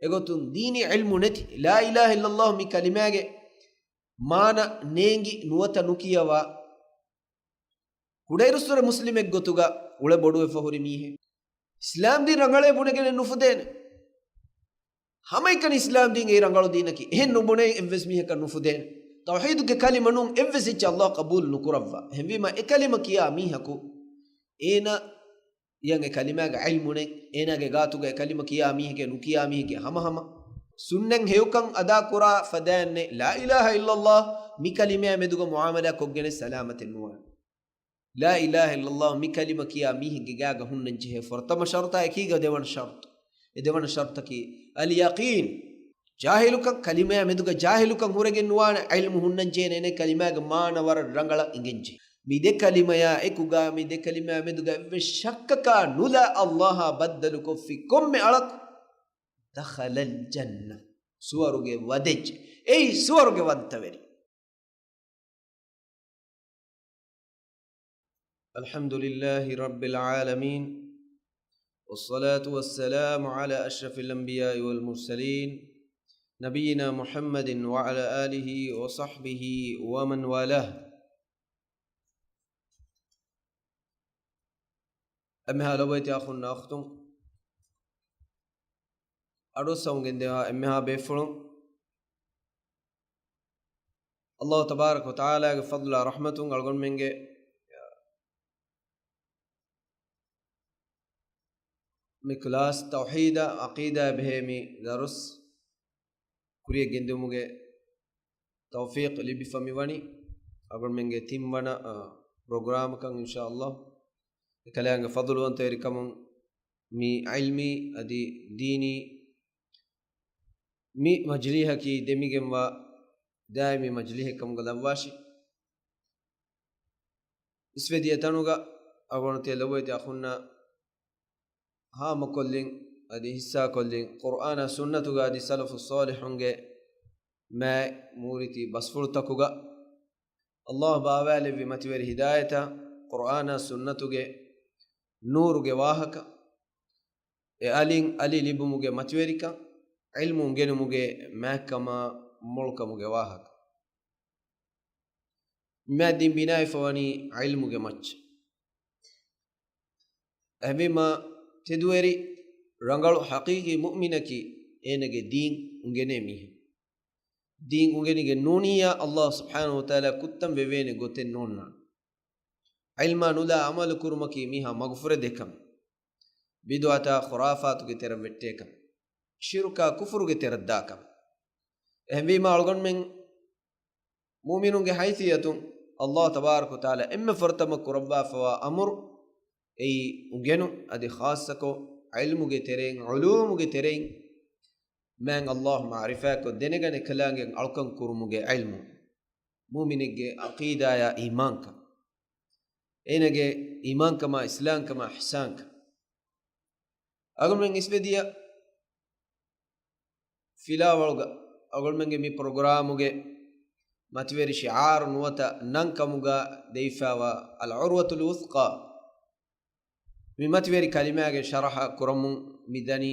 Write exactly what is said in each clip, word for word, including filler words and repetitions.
އެގޮތުން ދީނީ ޢިލްމު ނެތި، ލާ އިލާހަ އިއްލައްލާހު މި ކަލިމާގެ މާނަ ނޭނގި ނުވަތަ ނުކިޔަވާ، ކުޑައިރުއްސުރެ މުސްލިމެއް ގޮތުގަ އުޅެ ބޮޑުވެފަ ހުރި މީހެއް. އިސްލާމް ދީން ރަނގަޅޭ ބުނެގެނެއް ނުފުދޭނެ. ހަމައެކަނި އިސްލާމް ދީން އެއީ ރަނގަޅު ދީނަކީ. އެހެން ނުބުނޭ އެއްވެސް މީހަކަށް ނުފުދޭނެ. ތައުޙީދުގެ ކަލިމަ ނޫން އެއްވެސް އެއްޗެއް އައްލާހު ޤަބޫލު ނުކުރައްވާ. އެހެންވީމަ އެ ކަލިމަ ކިޔާ މީހަކު އޭނަ އެއަށް އެ ކަލިމާގެ ޢިލްމު ނެތް، އޭނާގެ ގާތުގަ އެ ކަލިމަ ކިޔާ މީހެކޭ ނުކިޔާ މީހެކޭ ހަމަހަމަ. ސުންނަތް ހެޔޮކަން އަދާކުރާ ފަދައިންނެއް ލާ އިލާހަ އިއްލައްލާހު މި ކަލިމާ މެދުގަ މުޢާމަލާ ކޮށްގެނެއް ސަލާމަތެއް ނުވާނެ. ލާ އިލާހަ އިއްލައްލާހު މި ކަލިމަ ކިޔާ މީހެއްގެ ގާގަ ހުންނަން ޖެހޭ ފުރަތަމަ ޝަރުޠާ އެކީގަ ދެވަނަ ޝަރުޠު. އެ ދެވަނަ ޝަރުޠަކީ އަލް ޔަޤީން. ޖާހިލުކަން، ކަލިމާ މެދުގަ ޖާހިލުކަން ހުރެގެން ނުވާނެ، ޢިލްމު ހުންނަން ޖެހޭނެ، އޭނަ ކަލިމާގެ މާނަ ވަރަށް ރަނގަޅަށް އިނގެން ޖެހޭ. މި ދެ ކަލިމަޔާ އެކުގަ، މި ދެ ކަލިމާ މެދުގަ އެއްވެސް ޝައްކަކާ ނުލާ އައްލާހާ ބައްދަލުކޮށްފި ކޮންމެ އަޅަކު ދަޚަލަލް ޖަންނަ. ސުވަރުގެ ވަދެއްޖެ. އެއީ ސުވަރުގެ ވަންތަވެރި. الحمد لله رب العالمين، والصلاة والسلام على أشرف الأنبياء والمرسلين، نبينا محمد وعلى آله وصحبه ومن والاه. އެންމެހާ ލޮބުވެތި އަޚުންނާ އުޚްތުން، އަޑުއައްސަވަން ގެންދެވާ އެންމެހާ ބޭފުޅުން، އައްލާހު ތަބާރަކަ ވަތަޢާލާގެ ފަޟްލާ ރަޙްމަތުން އަޅުގަނޑުމެންގެ މި ކްލާސް ތައުޙީދާ ޢަޤީދާ ބެހޭ މި ދަރުސް ކުރިޔަށް ގެންދިއުމުގެ ތައުފީޤް ލިބިފަ މިވަނީ އަޅުގަނޑުމެންގެ ތިންވަނަ، އަ، ޕްރޮގްރާމަކަށް އިންޝާﷲ. އެކަލާނގެ ފަޟުލުވަންތަވެރިކަމުން މި ޢިލްމީ އަދި ދީނީ މި މަޖިލީހަކީ ދެމިގެންވާ ދާއިމީ މަޖިލީހެއް ކަމުގަ ލައްވާށި. އިސްވެދިޔަ ތަނުގަ އަޅުގަނޑު ތިޔަ ލޮބުވެތި އަޚުންނާ ހާމަކޮށްލިން އަދި ހިއްސާކޮށްލިން، ޤުރްއާނާ ސުންނަތުގަ އަދި ސަލަފުއް ޞާލިޙުންގެ މާތް މޫރިތި ބަސްފުޅުތަކުގަ، އައްލާހު ބާވާލެއްވި މަތިވެރި ހިދާޔަތާ، ޤުރްއާނާ ސުންނަތުގެ ނޫރުގެ ވާހަކަ، އެ އަލިން އަލި ލިބުމުގެ މަތިވެރިކަން، ޢިލްމު އުނގެނުމުގެ މާތްކަމާ މޮޅުކަމުގެ ވާހަކަ. މި މާތް ދީން ބިނާވެފަ ވަނީ ޢިލްމުގެ މައްޗަށް. އެހެންވީމާ، ތެދުވެރި ރަނގަޅު ޙަޤީޤީ މުއުމިނަކީ އޭނަގެ ދީން އުނގެނޭ މީހެއް. ދީން އުނގެނިގެން ނޫނިއްޔާ، އައްލާހު ސުބްޙާނަހު ވަތަޢާލާ ކުއްތަން ވެވޭނެ ގޮތެއް ނޯންނާނެ. ޢިލްމާ ނުލާ ޢަމަލު ކުރުމަކީ މީހާ މަގުފުރެދޭ ކަމެއް. ބިދުޢަތާ ޚުރާފާތުގެ ތެރަށް ވެއްޓޭ ކަމެއް. ޝިރުކާ ކުފުރުގެ ތެރަށް ދާ ކަމެއް. އެހެންވީމާ އަޅުގަނޑުމެން މުއުމިނުންގެ ހައިސިއްޔަތުން އައްލާހު ތަބާރަކަ ވަތަޢާލާ އެންމެ ފުރަތަމަ ކުރައްވާފަވާ އަމުރު އެއީ އުނގެނުން އަދި ޚާއްޞަކޮށް ޢިލްމުގެ ތެރެއިން، ޢުލޫމުގެ ތެރެއިން މާތް އައްލާހު މަޢުރިފާކޮށް ދެނެގަނެ ކަލާނގެ އަޅުކަން ކުރުމުގެ ޢިލްމު. މުއުމިނެއްގެ ޢަޤީދާޔާ އީމާންކަން. އޭނަގެ އީމާންކަމާ އިސްލާމްކަމާ އިޙްސާންކަން. އަޅުގަނޑުމެން އިސްވެދިޔަ ފިލާވަޅުގަ އަޅުގަނޑުމެންގެ މި ޕްރޮގްރާމުގެ މަތިވެރި ޝިޢާރު ނުވަތަ ނަން ކަމުގަ ދެވިފައިވާ އަލް ޢުރްވަތުލް ވުޘްޤާ. މި މަތިވެރި ކަލިމާގެ ޝަރަޙަ ކުރަމުން މި ދަނީ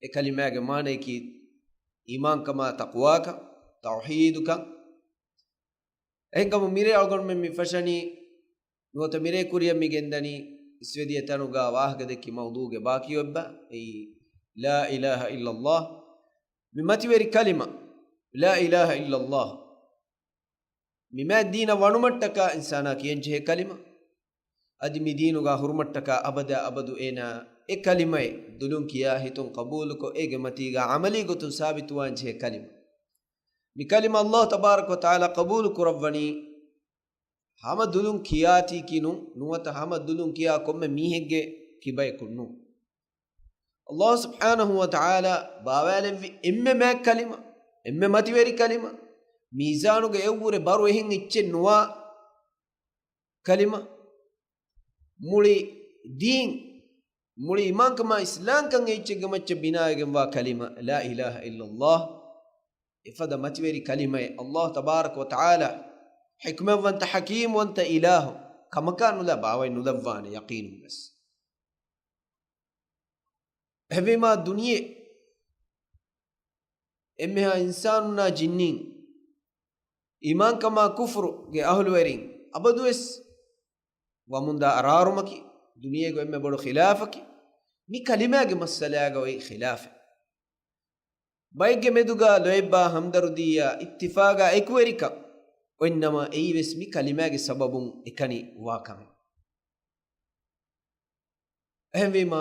އެ ކަލިމާގެ މާނަޔަކީ އީމާންކަމާ ތަޤްވާކަން، ތައުޙީދުކަން. އެހެންކަމުން މިރޭ އަޅުގަނޑުމެން މި ފަށަނީ، ނުވަތަ މިރޭ ކުރިއަށް މި ގެންދަނީ، އިސްވެދިޔަ ތަނުގަ ވާހަކަ ދެއްކި މައުޟޫގެ ބާކީ އޮތްބާ، އެއީ، ލާ އިލާހަ އިއްލައްލާހު. މި މަތިވެރި ކަލިމަ، ލާ އިލާހަ އިއްލައްލާހު. މި މާތް ދީނަށް ވަނުމަށްޓަކާ އިންސާނާ ކިޔަންޖެހޭ ކަލިމަ. އަދި މި ދީނުގަ ހުރުމަށްޓަކާ އަބަދާ އަބަދު އޭނާ އެ ކަލިމައެއް ދުލުން ކިޔާ ހިތުން ޤަބޫލުކޮށް، އޭގެ މަތީގަ ޢަމަލީ ގޮތުން ސާބިތުވާންޖެހޭ ކަލިމަ. މި ކަލިމަ އައްލާހު ތަބާރަކަ ވަތަޢާލާ ޤަބޫލު ކުރައްވަނީ ހަމަ ދުލުން ކިޔާތީކީ ނޫން، ނުވަތަ ހަމަ ދުލުން ކިޔާ ކޮންމެ މީހެއްގެ ކިބަޔަކުން ނޫން. އައްލާހު ސުބްޙާނަހު ވަތަޢާލާ ބާވާލެއްވި އެންމެ މާތް ކަލިމަ، އެންމެ މަތިވެރި ކަލިމަ، މީޒާނުގެ އެއްވުރެ ބަރު އެހެން އެއްޗެއް ނުވާ ކަލިމަ، މުޅި ދީން، މުޅި އީމާންކަމާ އިސްލާމްކަން އެއްޗެއްގެ މައްޗަށް ބިނާވެގެންވާ ކަލިމަ، ލާ އިލާހަ އިއްލައްލާހު. އެފަދަ މަތިވެރި ކަލިމައެއް އައްލާހު ތަބާރަކަ ވަތަޢާލާ ޙިކްމަތްވަންތަ ޙަކީމްވަންތަ އިލާހު ކަމަކާ ނުލާ ބާވައި ނުލައްވާނެ ޔަޤީނުން ވެސް. އެހެންވީމާ ދުނިޔެ އެންމެހާ އިންސާނުންނާ ޖިންނީން، އީމާންކަމާ ކުފުރުގެ އަހުލުވެރިން އަބަދުވެސް ވަމުންދާ އަރާރުމަކީ، ދުނިޔޭގެ އެންމެ ބޮޑު ޚިލާފަކީ، މި ކަލިމާގެ މައްސަލާގަ އޮތް ޚިލާފެއް. ބައެއްގެ މެދުގަ ލޯތްބާ ހަމްދަރުދީއާ އިއްތިފާގާ އެކުވެރިކަން އޮތްނަމަ، އެއީވެސް މި ކަލިމާގެ ސަބަބުން އެކަނި ވާ ކަމެއް. އެހެންވީމާ،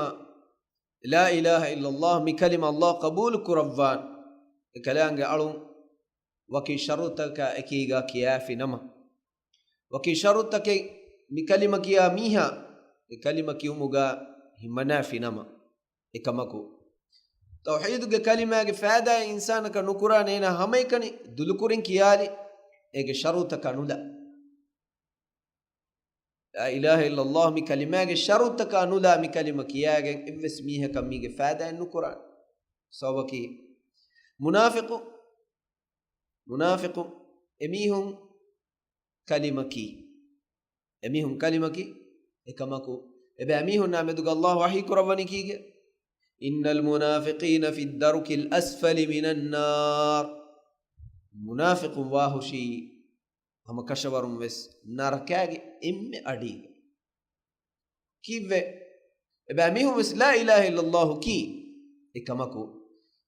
ލާ އިލާހަ އިއްލައްލާހު މި ކަލިމަ އައްލާހު ޤަބޫލު ކުރައްވާން، އެ ކަލާނގެ އަޅުން ވަކި ޝަރުތަކާ އެކީގާ ކިޔާފި ނަމަ، ވަކި ޝަރުތަކެއް މި ކަލިމަ ކިޔާ މީހާ އެ ކަލިމަ ކިޔުމުގާ ހިމަނާފި ނަމަ، އެކަމަކު، ތައުޙީދުގެ ކަލިމާގެ ފައިދާއެއް އިންސާނަކަށް ނުކުރާނެ، އޭނާ ހަމައެކަނި ދުލުކުރިން ކިޔާލި، އޭގެ ޝަރުތަކާ ނުލާ. ލާ އިލާހަ އިއްލައްލާހު މި ކަލިމާގެ ޝަރުތަކާ ނުލާ މި ކަލިމަ ކިޔާގެން އެއްވެސް މީހަކަށް މީގެ ފައިދާއެއް ނުކުރާނެ. ސަބަބަކީ، މުނާފިޤު، މުނާފިޤު އެމީހުން ކަލިމަކީ، އެމީހުން ކަލިމަކީ، އެކަމަކު، އެބައިމީހުންނާ މެދުގަ އައްލާހު ވަޙީ ކުރައްވަނީ ކީގެ؟ إن المنافقين في الدرك الأسفل من النار. މުނާފިޤުން ވާހުށީ ހަމަ ކަށަވަރުން ވެސް ނަރަކާގެ އެންމެ އަޑީގަ. ކީއްވެ؟ އެބައިމީހުން ވެސް ލާ އިލާހަ އިއްލައްލާހު ކީ. އެކަމަކު،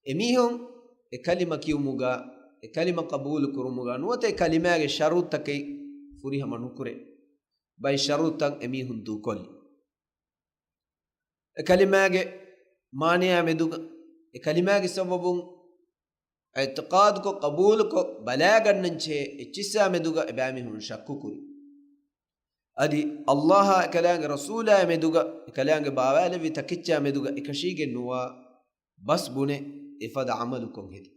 އެމީހުން އެ ކަލިމަ ކިޔުމުގަ، އެ ކަލިމަ ޤަބޫލު ކުރުމުގަ ނުވަތަ އެ ކަލިމާގެ ޝަރުތަކެއް ފުރިހަމަ ނުކުރޭ. ބައެއް ޝަރުތައް އެމީހުން ދޫކޮށްލި. އެ ކަލިމާގެ މާނަޔާ މެދުގަ، އެ ކަލިމާގެ ސަބަބުން އިޢްތިޤާދުކޮށް، ޤަބޫލުކޮށް ބަލާގަންނަންޖެހޭ އެއްޗިއްސާ މެދުގަ އެބައިމީހުން ޝައްކުކުރި. އަދި އައްލާހާ އެކަލާނގެ ރަސޫލާ މެދުގަ، އެކަލާނގެ ބާވާލެއްވި ތަކެއްޗާ މެދުގަ އެކަށީގެން ނުވާ ބަސް ބުނެ އެފަދަ ޢަމަލުކޮށް ހެދި.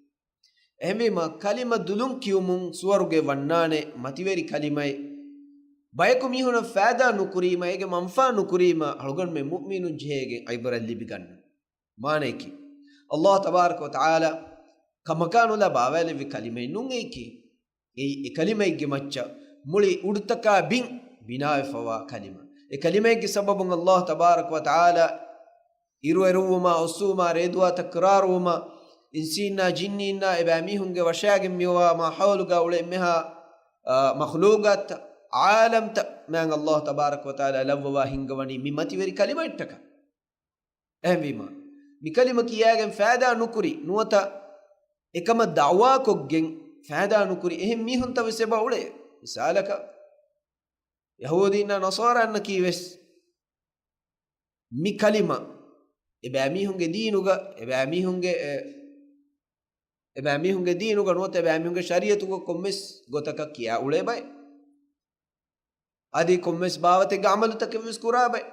އެހެންވީމަ، ކަލިމަ ދުލުން ކިޔުމުން ސުވަރުގެ ވަންނާނެ މަތިވެރި ކަލިމައެއް. ބަޔަކު މީހުނަށް ފައިދާ ނުކުރީމަ، އޭގެ މަންފާ ނުކުރީމަ، އަޅުގަނޑުމެން މުއުމިނުން ޖެހޭގެން ޢިބްރަތް ލިބިގަންނަން. މާނަޔަކީ، އައްލާހު ތަބާރަކަ ވަތަޢާލާ ކަމަކާ ނުލާ ބާވާލެއްވި ކަލިމައެއް ނޫން އެއީކީ. އެއީ އެ ކަލިމައެއްގެ މައްޗަށް މުޅި އުޑުތަކާ ބިން ބިނާވެފަވާ ކަލިމަ. އެ ކަލިމައެއްގެ ސަބަބުން އައްލާހު ތަބާރަކަ ވަތަޢާލާ އިރުއެރުއްވުމާ، އޮއްސުވުމާ، ރޭދުވާތައް ކުރާރުވުމާ، އިންސީންނާ ޖިންނީންނާ އެބައިމީހުންގެ ވަށާގެން މިވާ މާހައުލުގާ އުޅޭ އެންމެހާ، އާ، މަޚްލޫގާތްތައް، ޢާލަމްތައް މާތް އައްލާހު ތަބާރަކަ ވަތަޢާލާ ލައްވަވާ ހިންގަވަނީ މި މަތިވެރި ކަލިމައެއްޓަކާ. އެހެންވީމަ، މި ކަލިމަ ކިޔާގެން ފައިދާ ނުކުރި، ނުވަތަ އެކަމަށް ދަޢުވާކޮށްގެން ފައިދާ ނުކުރި އެހެން މީހުންތައް ވެސް އެބަ އުޅޭ. މިސާލަކަށް، ޔަހޫދީންނާ ނަޞާރާންނަކީ ވެސް މި ކަލިމަ އެބައިމީހުންގެ ދީނުގަ، އެބައިމީހުންގެ، އެ، އެބައިމީހުންގެ ދީނުގަ ނުވަތަ އެބައިމީހުންގެ ޝަރީޢަތުގަ ކޮންމެސް ގޮތަކަށް ކިޔާ އުޅޭ ބައެއް. އަދި ކޮންމެސް ބާވަތެއްގެ ޢަމަލުތަކެއް ވެސް ކުރާ ބައެއް.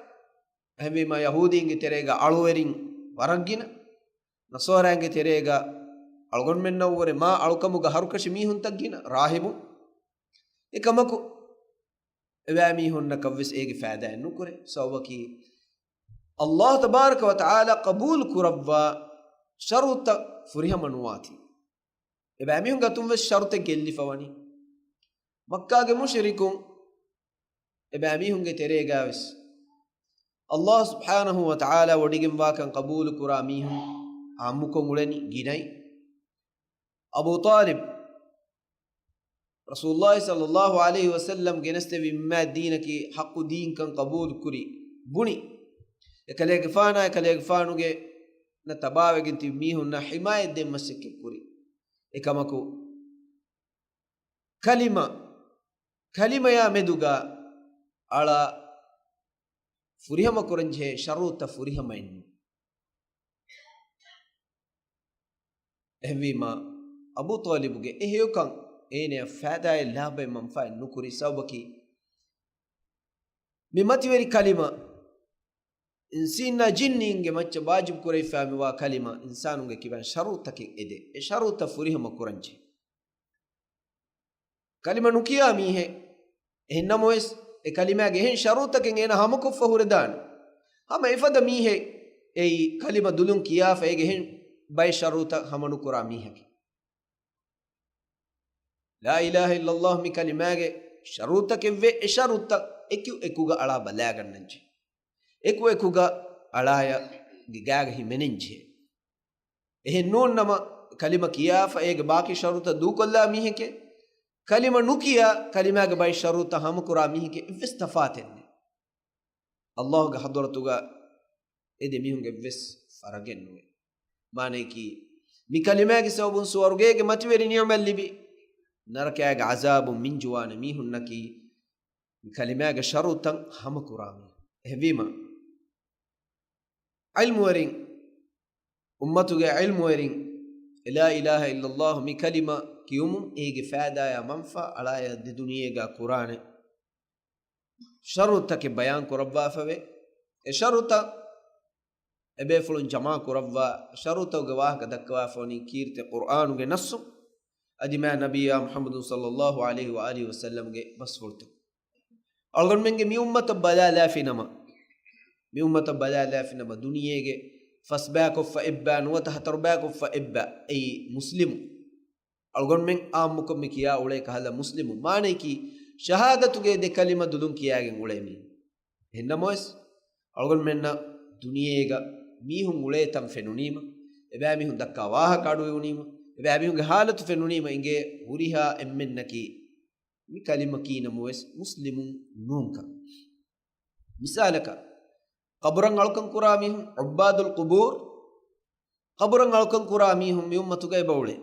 އެހެންވީމަ، ޔަހޫދީންގެ ތެރޭގަ އަޅުވެރިން ވަރަށް ގިނަ، ނަޞާރާންގެ ތެރޭގަ އަޅުގަނޑުމެންނަށްވުރެ މާ އަޅުކަމުގަ ހަރުކަށި މީހުންތައް ގިނަ، ރާހިބުން. އެކަމަކު، އެބައިމީހުންނަކަށްވެސް އޭގެ ފައިދާއެއް ނުކުރޭ. ސަބަބަކީ، އައްލާހު ތަބާރަކަ ވަތަޢާލާ ޤަބޫލު ކުރައްވާ ޝަރުތައް ފުރިހަމަ ނުވާތީ. އެބައިމީހުން ގަތުން ވެސް ޝަރުތެއް ގެއްލިފަވަނީ. މައްކާގެ މުޝްރިކުން އެބައިމީހުންގެ ތެރޭގާވެސް އައްލާހު ސުބްޙާނަހު ވަތަޢާލާ ވޮޑިގެންވާކަން ޤަބޫލު ކުރާ މީހުން ޢާއްމުކޮށް އުޅެނީ ގިނައިން. އަބޫ ޠާލިބް، ރަސޫލުﷲ ޞައްލަﷲު ޢަލައިހި ވަސައްލަމް ގެނެސްދެއްވި މި ދީނަކީ ޙައްޤު ދީންކަން ޤަބޫލު ކުރި ބުނި، އެކަލޭގެފާނާ އެކަލޭގެފާނުގެ ތަބާވެގެން ތިބި މީހުންނަށް ޙިމާޔަތް ދޭން މަސައްކަތް ކުރި. އެކަމަކު، ކަލިމަ، ކަލިމަޔާ މެދުގަ އަޅާ ފުރިހަމަ ކުރަންޖެހޭ ޝަރުތައް ފުރިހަމައެއް ނޫން. އެހެންވީމަ، އަބޫ ޠާލިބުގެ އެ ހެޔޮކަން އޭނަޔަށް ފައިދާއެއް، ލާބައެއް، މަންފާއެއް ނުކުރި. ސަބަބަކީ، މި މަތިވެރި ކަލިމަ، އިންސީންނާ ޖިންނީންގެ މައްޗަށް ވާޖިބު ކުރެވިފައި މިވާ ކަލިމަ، އިންސާނުންގެ ކިބައިން ޝަރުތަކެއް އެދޭ. އެ ޝަރުތައް ފުރިހަމަ ކުރަންޖެހޭ. ކަލިމަ ނުކިޔާ މީހެއް، އެހެން ނަމަވެސް، އެ ކަލިމާގެ އެހެން ޝަރުތަކެއް އޭނަ ހަމަކޮށްފަ ހުރެދާނެ. ހަމަ އެފަދަ މީހެއް އެއީ ކަލިމަ ދުލުން ކިޔާފަ އޭގެ އެހެން ބައެއް ޝަރުތައް ހަމަ ނުކުރާ މީހަކީ. ލާ އިލާހަ އިއްލައްލާހު މި ކަލިމާގެ ޝަރުތަކެއްވޭ، އެ ޝަރުތައް އެކު އެކުގަ އަޅާ ބަލާގަންނަންޖެހޭ. އެކު އެކުގަ އަޅާޔަށް ގާގަ ހިމެނެންޖެހޭ. އެހެން ނޫން ނަމަ، ކަލިމަ ކިޔާފަ އޭގެ ބާކީ ޝަރުތައް ދޫކޮށްލާ މީހެކޭ، ކަލިމަ ނުކިޔާ ކަލިމާގެ ބައި ޝަރުތައް ހަމަކުރާ މީހެކޭ އެއްވެސް ތަފާތެއް ނެތް. އައްލާހުގެ ޙަޟްރަތުގަ އެ ދެ މީހުންގެ އެއްވެސް ފަރަގެއް ނުވޭ. މާނަޔަކީ، މި ކަލިމާގެ ސަބަބުން ސުވަރުގޭގެ މަތިވެރި ނިޢުމަތް ލިބި، ނަރަކާގެ ޢަޒާބުން މިންޖުވާނެ މީހުންނަކީ، މި ކަލިމާގެ ޝަރުތައް ހަމަކުރާ މީހުން. އެހެންވީމަ، ޢިލްމުވެރިން، އުއްމަތުގެ ޢިލްމުވެރިން، ލާ އިލާހަ އިއްލައްލާހު މި ކަލިމަ ކިޔުމުން އޭގެ ފައިދާޔާ މަންފާ އަޅާޔާ ދެ ދުނިޔޭގަ ކުރާނެ ޝަރުތަކެއް ބަޔާން ކުރައްވާފަވޭ. އެ ޝަރުތައް އެބޭފުޅުން ޖަމާ ކުރައްވާ ޝަރުތަކުގެ ވާހަކަ ދައްކަވާފަވަނީ ކީރިތި ޤުރްއާނުގެ ނައްސު އަދި މާ ނަބިއްޔާ މުޙައްމަދު ޞައްލައްލާހު ޢަލައިހި ވައާލިހި ވަސައްލަމްގެ ބަސްފުޅުތައް. އަޅުގަނޑުމެންގެ މި އުއްމަތަށް ބަލާލާފިނަމަ، މި އުއްމަތަށް ބަލާލާފިނަމަ، ދުނިޔޭގެ ފަސްބަޔަކޮށްފަ އެއްބަ ނުވަތަ ހަތަރުބަޔަކޮށްފަ އެއްބަ، އެއީ މުސްލިމު. އަޅުގަނޑުމެން އާއްމުކޮށް މި ކިޔާ އުޅޭ ކަހަލަ މުސްލިމު. މާނަޔަކީ، ޝަހާދަތުގެ ދެ ކަލިމަ ދުލުން ކިޔާގެން އުޅޭ މީ. އެހެންނަމަވެސް، އަޅުގަނޑުމެންނަށް ދުނިޔޭގަ މީހުން އުޅޭ ތަން ފެނުނީމަ، އެބައިމީހުން ދައްކާ ވާހަކަ އަޑުއިވުނީމަ، އެބައިމީހުންގެ ޙާލަތު ފެނުނީމަ އިނގޭ ހުރިހާ އެންމެންނަކީ މި ކަލިމަ ކީނަމަވެސް މުސްލިމުން ނޫންކަން. މިސާލަކަށް، ޤަބުރަށް އަޅުކަން ކުރާ މީހުން، ޢުއްބާދުލް ޤުބޫރް، ޤަބުރަށް އަޅުކަން ކުރާ މީހުން މި އުއްމަތުގަ އެބަ އުޅޭ.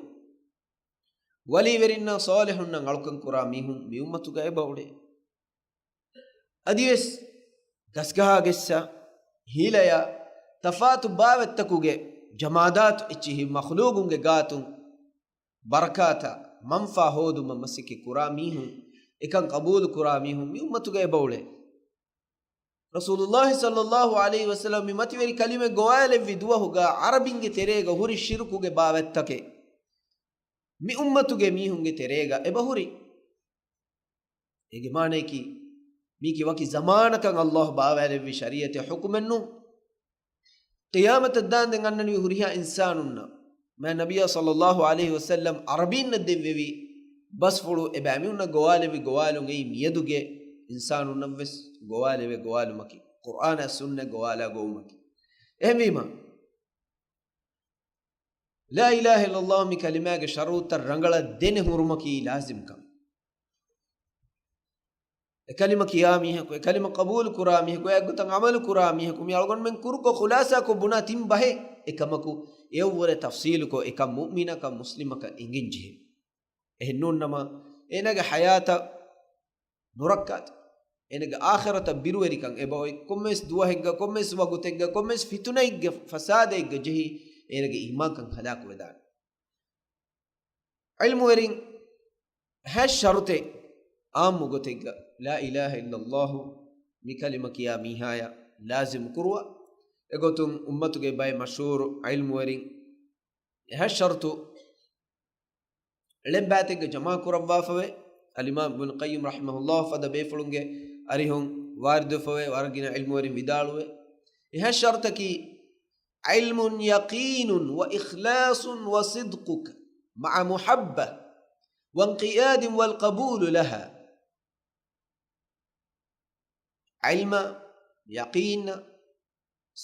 ވަލީވެރިންނާ ޞާލިޙުންނަށް އަޅުކަން ކުރާ މީހުން މި އުއްމަތުގަ އެބަ އުޅޭ. އަދިވެސް ގަސްގަހާގެއްސަ، ހީލަޔާ، ތަފާތު ބާވަތްތަކުގެ ޖަމާދާތު އެއްޗިހި މަޚްލޫގުންގެ ގާތުން ބަރަކާތާ މަންފާ ހޯދުމަށް މަސައްކަތް ކުރާ މީހުން، އެކަން ޤަބޫލު ކުރާ މީހުން މި އުއްމަތުގަ އެބަ އުޅޭ. ރަސޫލުﷲ ޞައްލައްލާހު ޢަލައިހި ވަސައްލަމް މި މަތިވެރި ކަލިމަ ގޮވާލެއްވި ދުވަހުގަ ޢަރަބިންގެ ތެރޭގަ ހުރި ޝިރުކުގެ ބާވަތްތަކެއް މި އުއްމަތުގެ މީހުންގެ ތެރޭގަ އެބަ ހުރި. އޭގެ މާނަޔަކީ، މީކީ ވަކި ޒަމާނަކަށް ﷲ ބާވާލެއްވި ޝަރީޢަތެއް ޙުކުމެއް ނޫން. ޤިޔާމަތަށް ދާންދެން އަންނަނިވި ހުރިހާ އިންސާނުންނަށް، މާ ނަބިއްޔާ ޞައްލައްލާހު ޢަލައިހި ވަސައްލަމް ޢަރަބީންނަށް ދެއްވެވި ބަސްފުޅު އެބައިމީހުންނަށް ގޮވާލެއްވި ގޮވާލުން އެއީ މިއަދުގެ އިންސާނުންނަށްވެސް ގޮވާލެވޭ ގޮވާލުމަކީ، ޤުރްއާނާ ސުންނަތް ގޮވާލާ ގޮވުމަކީ. އެހެންވީމަ، ލާ އިލާހަ އިއްލައްލާހު މި ކަލިމާގެ ޝަރުތައް ރަނގަޅަށް ދެނެ ހުރުމަކީ ލާޒިމްކަން. އެ ކަލިމަ ކިޔާ މީހަކު، އެ ކަލިމަ ޤަބޫލު ކުރާ މީހަކު، އެ އެއްގޮތަށް ޢަމަލު ކުރާ މީހަކު، މި އަޅުގަނޑުމެން ކުރުކޮށް ޚުލާޞާކޮށް ބުނާ ތިން ބަހެއް، އެކަމަކު އެއަށްވުރެ ތަފްޞީލުކޮށް، އެކަން މުއުމިނަކަށް މުސްލިމަކަށް އެނގެން ޖެހޭ. އެހެންނޫންނަމަ، އޭނާގެ ޙަޔާތަށް ނުރައްކާތި. އޭނަގެ އާޚިރަތަށް ބިރުވެރިކަން އެބައޮތް، ކޮންމެވެސް ދުވަހެއްގަ، ކޮންމެވެސް ވަގުތެއްގަ، ކޮންމެވެސް ފިތުނައެއްގެ ފަސާދައެއްގަ ޖެހި، އޭނަގެ އީމާންކަން ހަލާކުވެދާނެ. ޢިލްމުވެރިން ހަ ޝަރުތެއް އާއްމު ގޮތެއްގަ ލާ އިލާހަ އިއްލައްލާހު މި ކަލިމަ ކިޔާ މީހާޔަށް ލާޒިމް ކުރުވާ. އެގޮތުން އުއްމަތުގެ ބައެއް މަޝްހޫރު ޢިލްމުވެރިން އެ ހަ ޝަރުތު ޅެންބާތެއްގަ ޖަމާ ކުރައްވާފަވޭ. އަލްއިމާމް އިބްނު ޤައްޔިމް ރަޙިމަހުﷲ ފަދަ ބޭފުޅުންގެ އަރިހުން ވާރިދުވެފަވޭ، ވަރަށް ގިނަ ޢިލްމުވެރިން ވިދާޅުވޭ. އެ ހަ ޝަރުތަކީ، علم يقين وإخلاص وصدقك مع محبة وانقياد والقبول لها. ޢިލްމަށް، ޔަޤީނަށް،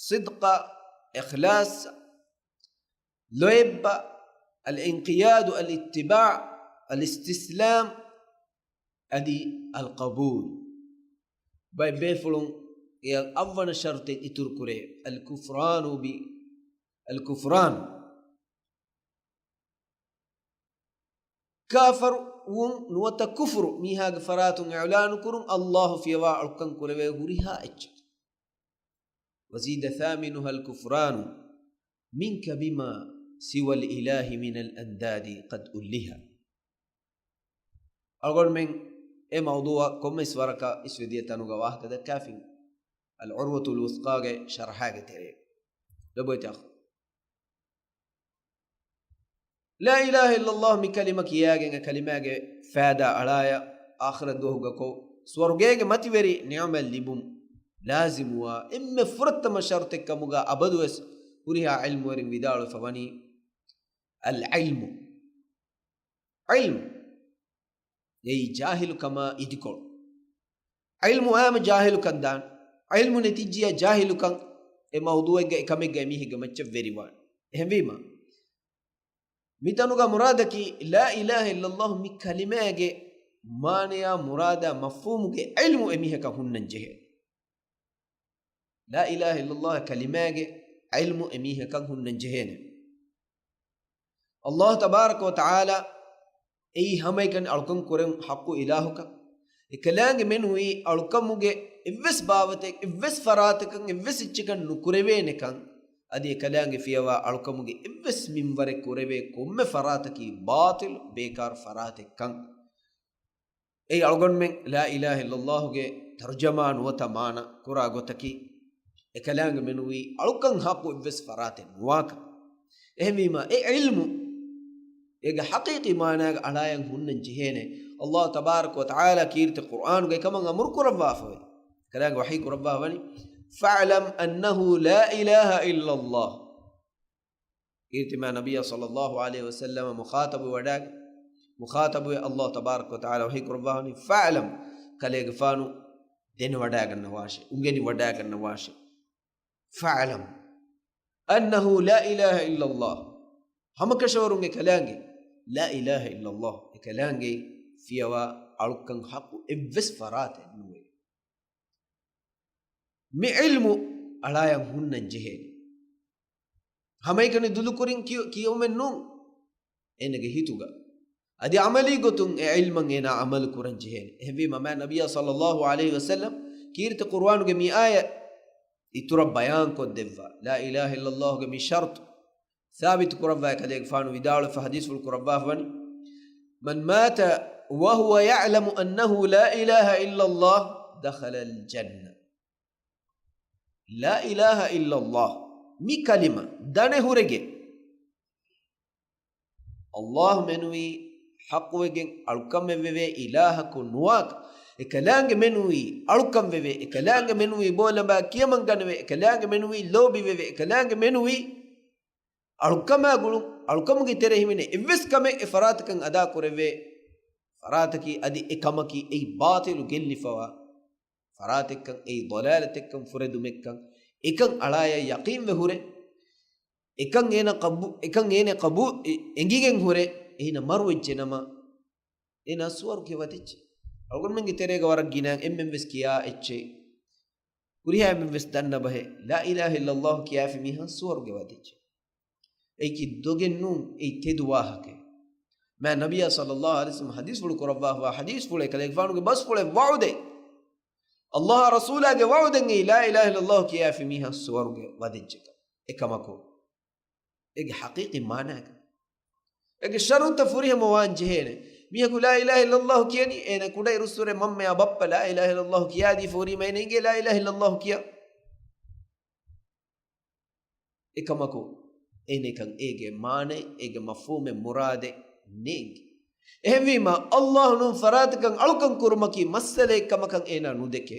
ޞިދްޤަށް، އިޚްލާޞް، ލޯތްބަށް، الانقياد، الاتباع، الاستسلام، އަދި القبول. ބައެއް ބޭފުޅުން އެއަށް އަށްވަނަ ޝަރުތެއް އިތުރުކުރޭ، الكفران ބި، الكفران. ކާފަރުވުން ނުވަތަ ކުފުރު މީހާގެ ފަރާތުން އިޢުލާނުކުރުން ﷲ ފިޔަވާ އަޅުކަން ކުރެވޭ ހުރިހާ އެއްޗެއް. وزيد ثامنها الكفران منك بما سوى الإله من الأنداد قد ألها. އަޅުގަނޑުމެން އެ މައުޟޫޢަށް ކޮންމެސް ވަރަކަށް އިސްވެދިޔަ ތަނުގަ ވާހަކަ ދައްކާފިން. العروة الوثقى ގެ ޝަރަޙާގެ ތެރޭ. ލޮބުވެތި އަޚު. ލާ އިލާހަ އިއްލައްލާހު މި ކަލިމަ ކިޔާގެން އެ ކަލިމާގެ ފައިދާ އަޅާޔަށް އާޚިރަތް ދުވަހުގަކޮށް ސުވަރުގޭގެ މަތިވެރި ނިޢުމަތް ލިބުން ލާޒިމުވާ އެންމެ ފުރަތަމަ ޝަރުތެއްކަމުގަ އަބަދުވެސް ހުރިހާ ޢިލްމުވެރިން ވިދާޅުވެފަ ވަނީ، العلم. ޢިލްމު. އެއީ ޖާހިލުކަމާ އިދިކޮޅު. ޢިލްމު އާމަ ޖާހިލުކަން ދާން. ޢިލްމު ނެތިއްޖިޔާ ޖާހިލުކަން އެ މައުޟޫޢެއްގަ އެކަމެއްގަ އެމީހެއްގެ މައްޗަށް ވެރިވާން. އެހެންވީމަ، މިތަނުގަ މުރާދަކީ، لا إله إلا الله މި ކަލިމާގެ މާނަޔާ މުރާދާ މަފްހޫމުގެ ޢިލްމު އެމީހަކަށް ހުންނަން ޖެހޭ. لا إله إلا الله ކަލިމާގެ ޢިލްމު އެމީހަކަށް ހުންނަން ޖެހޭނެ. ﷲ ތަބާރަކަ ވަ ތަޢާލާ އެއީ ހަމައެކަނި އަޅުކަން ކުރެން ޙައްޤު އިލާހަކަށް. އެކަލާނގެ މެނުވީ އަޅުކަމުގެ އެއްވެސް ބާވަތެއް، އެއްވެސް ފަރާތަކަށް، އެއްވެސް އެއްޗަކަށް ނުކުރެވޭނެކަން، އަދި އެކަލާނގެ ފިޔަވާ އަޅުކަމުގެ އެއްވެސް މިންވަރެއް ކުރެވޭ ކޮންމެ ފަރާތަކީ ބާޠިލު، ބޭކާރު ފަރާތެއްކަން. އެއީ އަޅުގަނޑުމެން لا إله إلا الله ގެ ތަރުޖަމާ ނުވަތަ މާނަ ކުރާ ގޮތަކީ، އެކަލާނގެ މެނުވީ އަޅުކަން ޙައްޤު އެއްވެސް ފަރާތެއް ނުވާކަން. އެހެންވީމާ، އެ ޢިލްމު އޭގެ ޙަޤީޤީ މާނާގަ އަޅާޔަން ހުންނަން ޖެހޭނެ. ﷲ ތަބާރަކަ ވަ ތަޢާލާ ކީރިތި ޤުރްއާނުގައި ކަމަށް އަމުރު ކުރައްވާފަވޭ. ކަލާނގެ ވަޙީ ކުރައްވާ ވަނީ، فاعلم أنه لا إله إلا الله. ކީރިތި މާތް ނަބިއްޔާ صلى الله عليه وسلم މުޚާޠަބު ވަޑާގެ، މުޚާޠަބުވެ ﷲ ތަބާރަކަ ވަ ތަޢާލާ ވަޙީ ކުރައްވާ ވަނީ، فاعلم، ކަލޭގެފާނު ދެނެވަޑާގަންނަވާށޭ، އުނގެނިވަޑާގަންނަވާށޭ. فاعلم أنه لا إله إلا الله. ހަމަކަށަވަރުން އެކަލާނގެ، لا إله إلا الله، އެކަލާނގެ ފިޔަވާ އަޅުކަން ޙައްޤު އެއްވެސް ފަރާތެއް ނުވޭ. މި ޢިލްމު އަޅާޔަން ހުންނަން ޖެހޭނެ. ހަމައެކަނި ދުލުކުރިން ކިޔު-، ކިޔެވުމެއް ނޫން. އޭނަގެ ހިތުގަ އަދި ޢަމަލީ ގޮތުން އެ ޢިލްމަށް އޭނާ ޢަމަލު ކުރަން ޖެހޭނެ. އެހެންވީމަ، މާތް ނަބިއްޔާ صلى الله عليه وسلم ކީރިތި ޤުރުއާނުގެ މި އާޔަތް އިތުރަށް ބަޔާންކޮށްދެއްވާ، لا إله إلا الله ގެ މި ޝަރުޠު ސާބިތު ކުރައްވާ ކަލޭގެފާނު ވިދާޅުވެފަ ޙަދީޘްފުޅު ކުރައްވާފަ ވަނީ، من مات وهو يعلم أنه لا إله إلا الله دخل الجنة. لا إله إلا الله މި ކަލިމަ ދަނެ ހުރެގެ، ﷲ މެނުވީ ޙައްޤުވެގެން އަޅުކަމެއްވެވޭ އިލާހަކު ނުވާކަ، އެކަލާނގެ މެނުވީ އަޅުކަންވެވޭ، އެކަލާނގެ މެނުވީ ބޯލަބާ ކިޔަމަންގަނެވޭ، އެކަލާނގެ މެނުވީ ލޯބިވެވޭ، އެކަލާނގެ މެނުވީ އަޅުކަމާ ގުޅުން، އަޅުކަމުގެ ތެރޭ ހިމެނޭ އެއްވެސް ކަމެއް އެ ފަރާތަކަށް އަދާކުރެވޭ ފަރާތަކީ، އަދި އެ ކަމަކީ އެއީ ބާޠިލު ގެއްލިފަވާ ފަރާތެއްކަން، އެއީ ޟަލާލަތެއްކަން، ފުރެދުމެއްކަން، އެކަން އަޅާޔަށް ޔަޤީންވެ ހުރެ، އެކަން އޭނަ ޤަބޫ-، އެކަން އޭނަ ޤަބޫ-، އެ-، އެނގިގެން ހުރެ، އޭނަ މަރުވެއްޖެ ނަމަ، އޭނާ ސުވަރުގެ ވަދެއްޖެ. އަޅުގަނޑުމެންގެ ތެރޭގަ ވަރަށް ގިނައިން އެންމެން ވެސް ކިޔާ އެއްޗެއް، ހުރިހާ އެންމެން ވެސް ދަންނަ ބަހެއް، لا إله إلا الله ކިޔާފި މީހާ ސުވަރުގެ ވަދެއްޖެ. އެއީކީ ދޮގެއް ނޫން، އެއީ ތެދު ވާހަކައެއް. މާތް ނަބިއްޔާ صلى الله عليه وسلم ޙަދީޘްފުޅު ކުރައްވާފަވާ ޙަދީޘްފުޅެއް، ކަލޭގެފާނުގެ ބަސްފުޅެއް، ވަޢުދެއް. ﷲ އާ ރަސޫލާގެ ވަޢުދެއް އެއީ، لا إله إلا الله ކިޔާފި މީހާ ސުވަރުގެ ވަދެއްޖެކަން. އެކަމަކު، އޭގެ ޙަޤީޤީ މާނާގަ، އޭގެ ޝަރުޠުތައް ފުރިހަމަވާން ޖެހޭނެ. މީހަކު لا إله إلا الله ކިޔަނީ، އޭނަ ކުޑައިރުއްސުރެ މަންމަޔާ ބައްޕަ لا إله إلا الله ކިޔާދީފަ ހުރީމަ، އޭނަ އިނގޭ لا إله إلا الله ކިޔާ. އެކަމަކު، އޭނަކަށް އޭގެ މާނައެއް، އޭގެ މަފްހޫމެއް، މުރާދެއް ނޭނގެ. އެހެންވީމަ، ﷲ ނޫން ފަރާތަކަށް އަޅުކަން ކުރުމަކީ މައްސަލައެއް ކަމަކަށް އޭނާ ނުދެކޭ.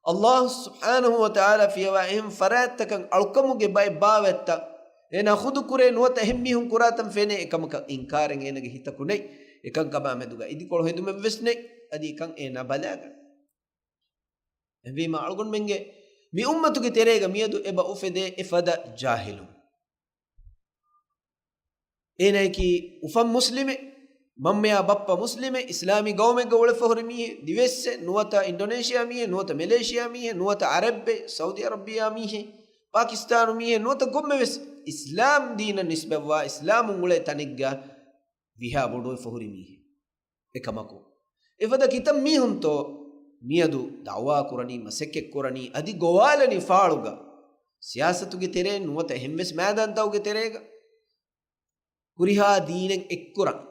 ﷲ ސުބްޙާނަހޫ ވަތަޢާލާ ފިޔަވާ އެހެން ފަރާތްތަކަށް އަޅުކަމުގެ ބައެއް ބާވަތްތައް އޭނާ ޚުދު ކުރޭ ނުވަތަ އެހެން މީހުން ކުރާތަން ފެނޭ، އެކަމަކަށް އިންކާރެއް އޭނަގެ ހިތަކު ނެތް. އެކަންކަމާ މެދުގަ އިދިކޮޅު ހެދުމެއްވެސް ނެތް. އަދި އެކަން އޭނާ ބަލާގަން. އެހެންވީމަ އަޅުގަނޑުމެންގެ މި އުއްމަތުގެ ތެރޭގަ މިއަދު އެބަ އުފެދޭ އެފަދަ ޖާހިލުން. އޭނަޔަކީ އުފަން މުސްލިމެއް، މަންމަޔާ ބައްޕަ މުސްލިމެއް، އިސްލާމީ ގައުމެއްގަ އުޅެފަ ހުރި މީހެއް، ދިވެއްސެއް، ނުވަތަ އިންޑޮނޭޝިޔާ މީހެއް، ނުވަތަ މެލޭޝިޔާ މީހެއް، ނުވަތަ ޢަރަބްބެއް، ސައުދީ ޢަރަބިއްޔާ މީހެއް، ޕާކިސްތާނު މީހެއް، ނުވަތަ ކޮންމެވެސް އިސްލާމް ދީނަށް ނިސްބަތްވާ އިސްލާމުން އުޅޭ ތަނެއްގަ ވިހާ ބޮޑުވެފަ ހުރި މީހެއް. އެކަމަކު، އެފަދަ ކިތައް މީހުންތޯ މިއަދު ދަޢުވާ ކުރަނީ، މަސައްކަތް ކުރަނީ، އަދި ގޮވާލަނީ ފާޅުގަ، ސިޔާސަތުގެ ތެރޭ ނުވަތަ އެހެންވެސް މައިދާންތަކުގެ ތެރޭގަ ހުރިހާ ދީނެއް އެއްކުރަން.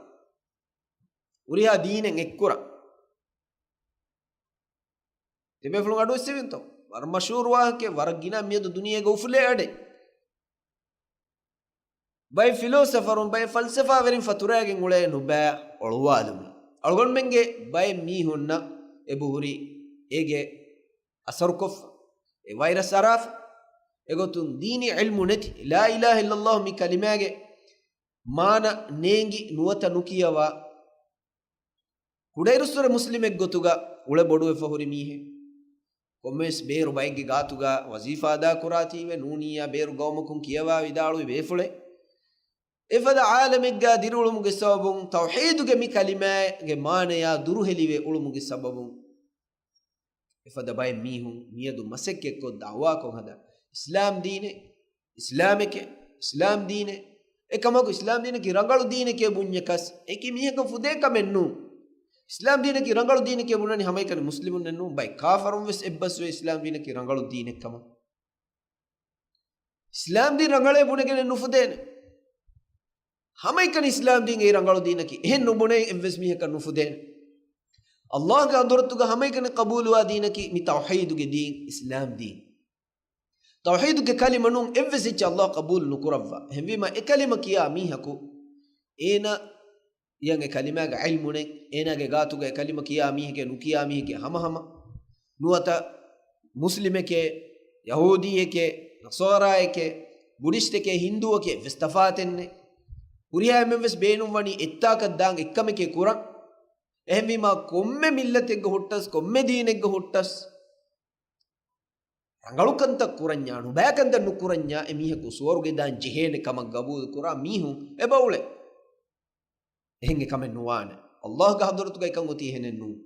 ހުރިހާ ދީނެއް އެއްކުރަން. ތިބޭފުޅުން އަޑުއެއްސެވިންތޯ؟ ވަރަށް މަޝްހޫރު ވާހަކައެއް، ވަރަށް ގިނަ މިއަދު ދުނިޔޭގަ އުފުލޭ އަޑެއް. ބައެއް ފިލޯސަފަރުން، ބައެއް ފަލްސަފާވެރިން ފަތުރައިގެން އުޅޭ ނުބައި އޮޅުވާލުމެއް. އަޅުގަނޑުމެންގެ ބައެއް މީހުންނަށް އެބަހުރި އޭގެ އަސަރުކޮށްފަ، އެ ވައިރަސް އަރާފަ. އެގޮތުން ދީނީ ޢިލްމު ނެތި، لا إله إلا الله މި ކަލިމާގެ މާނަ ނޭނގި ނުވަތަ ނުކިޔަވާ، ކުޑައިރުއްސުރެ މުސްލިމެއްގޮތުގަ އުޅެ ބޮޑުވެފަ ހުރި މީހެއް. ކޮންމެވެސް ބޭރު ބައެއްގެ ގާތުގަ ވަޒީފާ އަދާކުރާތީވެ ނޫނިއްޔާ ބޭރު ގައުމަކުން ކިޔަވާ ވިދާޅުވި ބޭފުޅެއް. އެފަދަ ޢާލަމެއްގާ ދިރިއުޅުމުގެ ސަބަބުން، ތައުޙީދުގެ މި ކަލިމާގެ މާނަޔާ ދުރުހެލިވެ އުޅުމުގެ ސަބަބުން، އެފަދަ ބައެއް މީހުން މިއަދު މަސައްކަތްކޮށް ދަޢުވާކޮށް ހަދާ، އިސްލާމް ދީނެއް، އިސްލާމެކޭ، އިސްލާމް ދީނެއް. އެކަމަކު އިސްލާމް ދީނަކީ ރަނގަޅު ދީނެކޭ ބުންޏަކަސް، އެކި މީހަކަށް ފުދޭ ކަމެއް ނޫން. އިސްލާމް ދީނަކީ ރަނގަޅު ދީނެކޭ ބުނަނީ ހަމައެކަނި މުސްލިމުންނެއް ނޫން، ބައެއް ކާފަރުން ވެސް އެއްބަސްވޭ އިސްލާމް ދީނަކީ ރަނގަޅު ދީނެއް ކަމަށް. އިސްލާމް ދީން ރަނގަޅޭ ބުނެގެނެއް ނުފުދޭނެ. ހަމައެކަނި އިސްލާމް ދީން އެއީ ރަނގަޅު ދީނަކީ. އެހެން ނުބުނެ އެއްވެސް މީހަކަށް ނުފުދޭނެ. އައްލާހުގެ ޙަޟްރަތުގަ ހަމައެކަނި ޤަބޫލުވާ ދީނަކީ މި ތައުޙީދުގެ ދީން، އިސްލާމް ދީން. ތައުޙީދުގެ ކަލިމަ ނޫން އެއްވެސް އެއްޗެއް އައްލާހު ޤަބޫލު ނުކުރައްވާ. އެހެންވީމަ އެ ކަލިމަ ކިޔާ މީހަކު އޭނަ އެ ކަލިމާގެ ޢިލްމު ނެތް، އޭނާގެ ގާތުގަ އެ ކަލިމަ ކިޔާ މީހެކޭ ނުކިޔާ މީހެކޭ ހަމަހަމަ. ނުވަތަ މުސްލިމެކޭ، ޔަހޫދީއެކޭ، ނަޞާރާއެކޭ، ބުޑިސްޓެކޭ، ހިންދޫއެކޭ އެއްވެސް ތަފާތެއްނެތް. ހުރިހާ އެންމެންވެސް ބޭނުންވަނީ އެއްތާކަށް ދާން އެއްކަމެކޭ ކުރަން. އެހެންވީމާ ކޮންމެ މިއްލަތެއްގަ ހުއްޓަސް، ކޮންމެ ދީނެއްގަ ހުއްޓަސް، ރަނގަޅު ކަންތައް ކުރަންޏާ، ނުބައި ކަންތައް ނުކުރަންޏާ، އެ މީހަކު ސުވަރުގެ ދާން ޖެހޭނެ ކަމަށް ގަބޫލު ކުރާ މީހުން އެބަ އުޅޭ. އެހެން އެކަމެއް ނުވާނެ. އައްލާހުގެ ޙަޟްރަތުގައި ކަން އޮތީ އެހެނެއް ނޫން.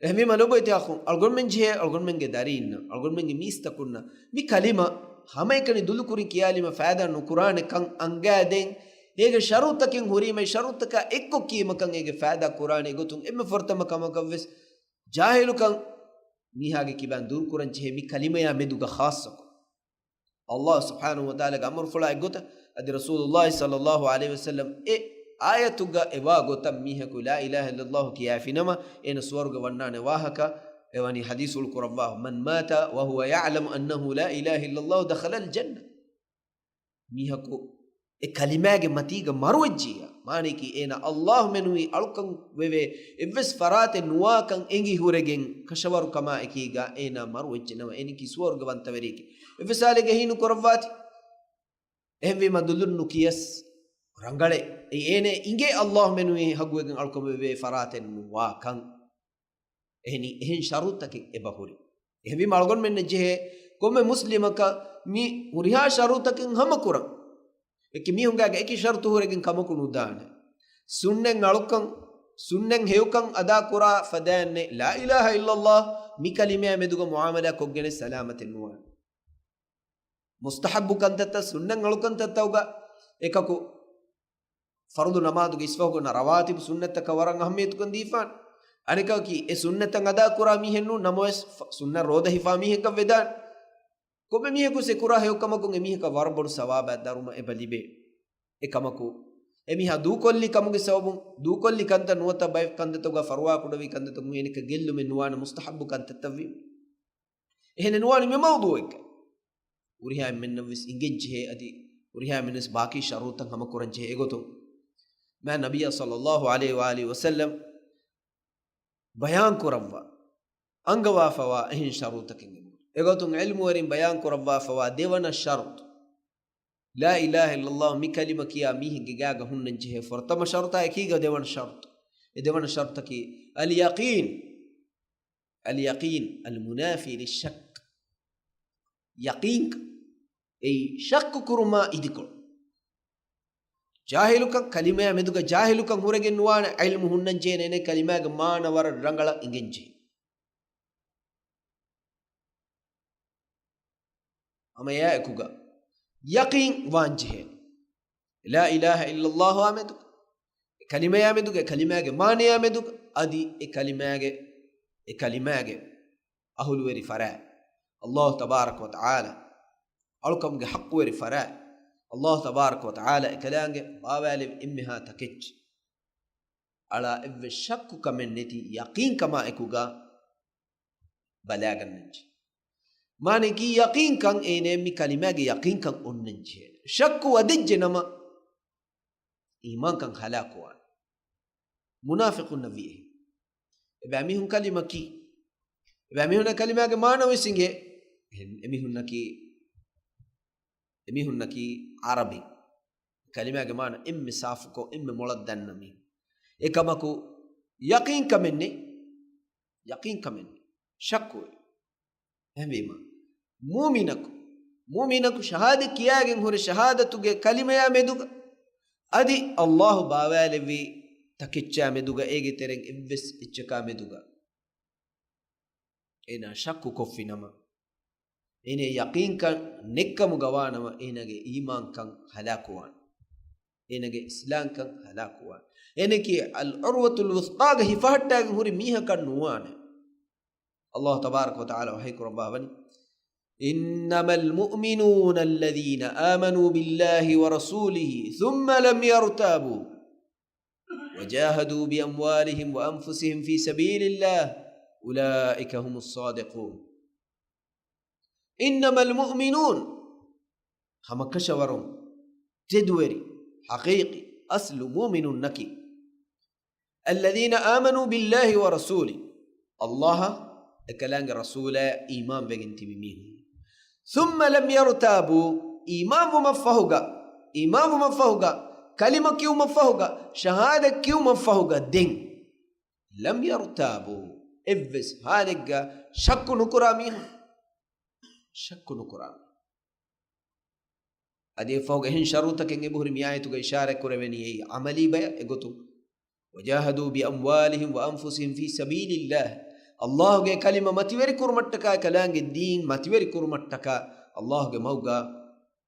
އެހެންވީމަ ލޮބުވެތި އަޚުން، އަޅުގަނޑުމެން ޖެހޭ، އަޅުގަނޑުމެންގެ ދަރީންނަށް، އަޅުގަނޑުމެންގެ މީސްތަކުންނަށް މި ކަލިމަ ހަމައެކަނި ދުލުކުރިން ކިޔާލީމަ ފައިދާ ނުކުރާނެ ކަން އަންގާދޭން. އޭގެ ޝަރުތަކެއް ހުރީމަ އެ ޝަރުތަކާ އެއްކޮށް ކީމަކަން އޭގެ ފައިދާ ކުރާނެ. އެގޮތުން އެންމެ ފުރަތަމަ ކަމަކަށްވެސް ޖާހިލުކަން މީހާގެ ކިބާން ދުރުކުރަން ޖެހޭ މި ކަލިމަޔާ މެދުގަ ޚާއްޞަކޮށް، އައްލާހު ސުބްޙާނަހު ވަތަޢާލާގެ އަމުރުފުޅާ އެއްގޮތަށް، އަދި ރަސޫލުﷲ ޞައްލައްލާހު ޢަލައިހި ވަސައްލަމް އެ އާޔަތުގަ އެވާ ގޮތަށް މީހަކު ލާ އިލާހަ އިއްލައްލާހު ކިޔާފިނަމަ، އޭނަ ސުވަރުގެ ވަންނާނެ ވާހަކަ، އެވަނީ ޙަދީޘްފުޅު ކުރައްވާ، "من مات وهو يعلم أنه لا إله إلا الله دخل الجنة." މީހަކު އެ ކަލިމާގެ މަތީގަ މަރުވެއްޖިއްޔާ، މާނަޔަކީ އޭނާ އައްލާހު މެނުވީ އަޅުކަން ވެވޭ އެއްވެސް ފަރާތެއް ނުވާކަން އެނގި ހުރެގެން ކަށަވަރުކަމާ އެކީގަ އޭނާ މަރުވެއްޖެ ނަމަ، އޭނަކީ ސުވަރުގެ ވަންތަވެރިއެކޭ. އެއްވެސް ހާލެއްގަ އެހީ ނުކުރައްވާތި. އެހެންވީމަ ދުލުން ނުކިޔަސް ރަނގަޅޭ. އެ އޭނަ އިނގޭ އައްލާހު މެނުވީ ހައްގުވެގެން އަޅުކަން ވެވޭ ފަރާތެއް ނުވާކަން. އެހެނީ، އެހެން ޝަރުތަކެއް އެބަހުރި. އެހެންވީމަ އަޅުގަނޑުމެންނަށް ޖެހޭ ކޮންމެ މުސްލިމަކަށް މި ހުރިހާ ޝަރުތަކެއް ހަމަކުރަން. އެކި މީހުންގާގެ އެކި ޝަރުތު ހުރެގެން ކަމަކު ނުދާނެ. ސުންނަތް އަޅުކަން، ސުންނަތް ހެޔޮކަން އަދާކުރާ ފަދައިންނެއް ލާ އިލާހަ އިއްލައްލާހު މި ކަލިމަޔާ މެދުގަ މުޢާމަލާ ކޮށްގެނެއް ސަލާމަތެއް ނުވާނެ. މުސްތަޙައްބު ކަންތައްތައް، ސުންނަތް އަޅުކަންތައްތަކުގަ އެކަކު ފަރުޟު ނަމާދުގެ އިސްވަހުގަ ރަވާތިބު ސުންނަތްތަކަށް ވަރަށް އަހައްމިޔަތުކަން ދީފާނެ. އަނެކަކީ އެ ސުންނަތްތައް އަދާކުރާ މީހެއް ނޫން، ނަމަވެސް ފަ-، ސުންނަތް ރޯދަ ހިފާ މީހެއްކަން ވެދާނެ. ކޮންމެ މީހަކު އެ ކުރާ ހެޔޮކަމަކުން އެ މީހަކަށް ވަރަށް ބޮޑު ސަވާބާ ދަރުމަ އެބަ ލިބޭ. އެކަމަކު، އެމީހާ ދޫކޮށްލި ކަމުގެ ސަބަބުން، ދޫކޮށްލި ކަންތައް ނުވަތަ ބައެއް ކަންތައްތަކުގަ ފަރުވާ ކުޑަވި ކަންތައްތަކުން އޭނަކަށް ގެއްލުމެއް ނުވާނެ މުސްތަޙައްބު ކަންތައްތައްވީމަ. އެހެނެއް ނުވާނެ މި މައުޟޫޢެއްގަ. ހުރިހާ އެންމެންނަށްވެސް އިނގެންޖެހޭ އަދި ހުރިހާ އެންމެންވެސް ބާކީ ޝަރުތައް ހަމަކުރަންޖެހޭ އެގޮތުން. މާތް ނަބިއްޔާ ޞައްލައްލާހު ޢަލައިހި ވައާލިހި ވަސައްލަމް ބަޔާންކުރައްވާ، އަންގަވާފަވާ އެހެން ޝަރުތަކެއް އެބަހުރި. އެގޮތުން ޢިލްމުވެރިން ބަޔާންކުރައްވާފަވާ ދެވަނަ ޝަރުތު، ލާ އިލާހަ އިއްލައްލާހު މި ކަލިމަ ކިޔާ މީހެއްގެ ގާގަ ހުންނަން ޖެހޭ ފުރަތަމަ ޝަރުތާ އެކީގަ ދެވަނަ ޝަރުތު. އެ ދެވަނަ ޝަރުތަކީ އަލްޔަޤީން. އަލްޔަޤީން އަލްމުނާފީ ލިއްޝައްކް. ޔަޤީންކަން. އެއީ ޝައްކު ކުރުމާ އިދިކޮޅު. ޖާހިލުކަން، ކަލިމަޔާ މެދުގަ ޖާހިލުކަން ހުރެގެން ނުވާނެ، ޢިލްމު ހުންނަން ޖެހޭނެ ކަލިމާގެ މާނަ ވަރަށް ރަނގަޅަށް އިނގެން ޖެހޭ. ހަމަ އެއާ އެކުގަ ޔަޤީން ވާން ޖެހޭ. ލާ އިލާހަ އިއްލައްލާހުއާ މެދުގަ، އެ ކަލިމަޔާ މެދުގަ، އެ ކަލިމާގެ މާނަޔާ މެދުގަ، އަދި އެ ކަލިމާގެ، އެ ކަލިމާގެ އަހުލުވެރި ފަރާތް، އައްލާހު ތަބާރަކަ ވަތަޢާލާ، އަޅުކަމުގެ ޙައްޤުވެރި ފަރާތް، އައްލާހު ތަބާރަކަ ވަތަޢާލާ އެކަލާނގެ ބާވާލެއްވި އެންމެހާ ތަކެއްޗެއް. އަޅާ އެއްވެސް ޝައްކު ކަމެއް ނެތި ޔަޤީންކަމާ އެކުގަ ބަލާގަންނަންޖެ. މާނައަކީ ޔަޤީންކަން އޭނަ މި ކަލިމާގެ ޔަޤީންކަން އޮންނަންޖެހޭ. ޝައްކު ވަދެއްޖެ ނަމަ، އީމާންކަން ހަލާކުވާނެ. މުނާފިޤުންނަށް ވީ އެހެން. އެބައިމީހުން ކަލިމަ ކީ. އެބައިމީހުންނަށް ކަލިމާގެ މާނަ ވެސް އިނގޭ. އެހެން އެމީހުންނަކީ، އެމީހުންނަކީ ޢަރަބިން. ކަލިމާގެ މާނަ އެންމެ ސާފުކޮށް، އެންމެ މޮޅަށް ދަންނަ މީހުން. އެކަމަކު ޔަޤީންކަމެއް ނެތް. ޔަޤީންކަމެއް ނެތް. ޝައްކުވޭ. އެހެންވީމަ، މުއުމިނަކު، މުއުމިނަކު ޝަހާދަތް ކިޔާގެން ހުރެ ޝަހާދަތުގެ ކަލިމަޔާ މެދުގަ، އަދި އައްލާހު ބާވާލެއްވި ތަކެއްޗާ މެދުގަ އޭގެ ތެރެއިން އެއްވެސް އެއްޗަކާ މެދުގަ އޭނާ ޝައްކު ކޮށްފިނަމަ، އޭނަ ޔަޤީންކަން ނެއްކަމުގަ ވާނަމަ، އޭނަގެ އީމާންކަން ހަލާކުވާނެ. އޭނަގެ އިސްލާމްކަން ހަލާކުވާނެ. އޭނަކީ އަލް ޢުރްވަތުލް ވުޘްޤާގެ ހިފަހައްޓާގެން ހުރި މީހަކަށް ނުވާނެ. އައްލާހު ތަބާރަކަ ވަތަޢާލާ ވަޙީ ކުރައްވާ ވަނީ، إنما المؤمنون الذين آمنوا بالله ورسوله ثم لم يرتابوا وجاهدوا بأموالهم وأنفسهم في سبيل الله أولئك هم الصادقون. إنما المؤمنون، ހަމަކަށަވަރުން ތެދުވެރި، ޙަޤީޤީ، އަސްލު މުއުމިނުންނަކީ، الذين آمنوا بالله ورسوله، އައްލާހަށް އެކަލާނގެ ރަސޫލާ އީމާންވެގެން ތިބި މީހުން. ثم لم يرتابوا، އީމާންވުމަށްފަހުގަ، އީމާންވުމަށްފަހުގަ، ކަލިމަ ކިޔުމަށްފަހުގަ، ޝަހާދަތް ކިޔުމަށްފަހުގަ ދެން، لم يرتابوا، އެއްވެސް ހާލެއްގަ ޝައްކު ނުކުރާ މީހުން، ޝައްކު ނުކުރާ މީހުން. އަދި އެއަށްފަހުގަ އެހެން ޝަރުތަކެއް އެބަހުރި މިއާޔަތުގަ އިޝާރާތް ކުރެވެނީ އެއީ ޢަމަލީ ބަޔަށް އެގޮތުން. وجاهدوا بأموالهم وأنفسهم في سبيل الله. އައްލާހުގެ ކަލިމަ މަތިވެރި ކުރުމަށްޓަކާ، ކަލާނގެ ދީން މަތިވެރި ކުރުމަށްޓަކާ، އައްލާހުގެ މަގުގަ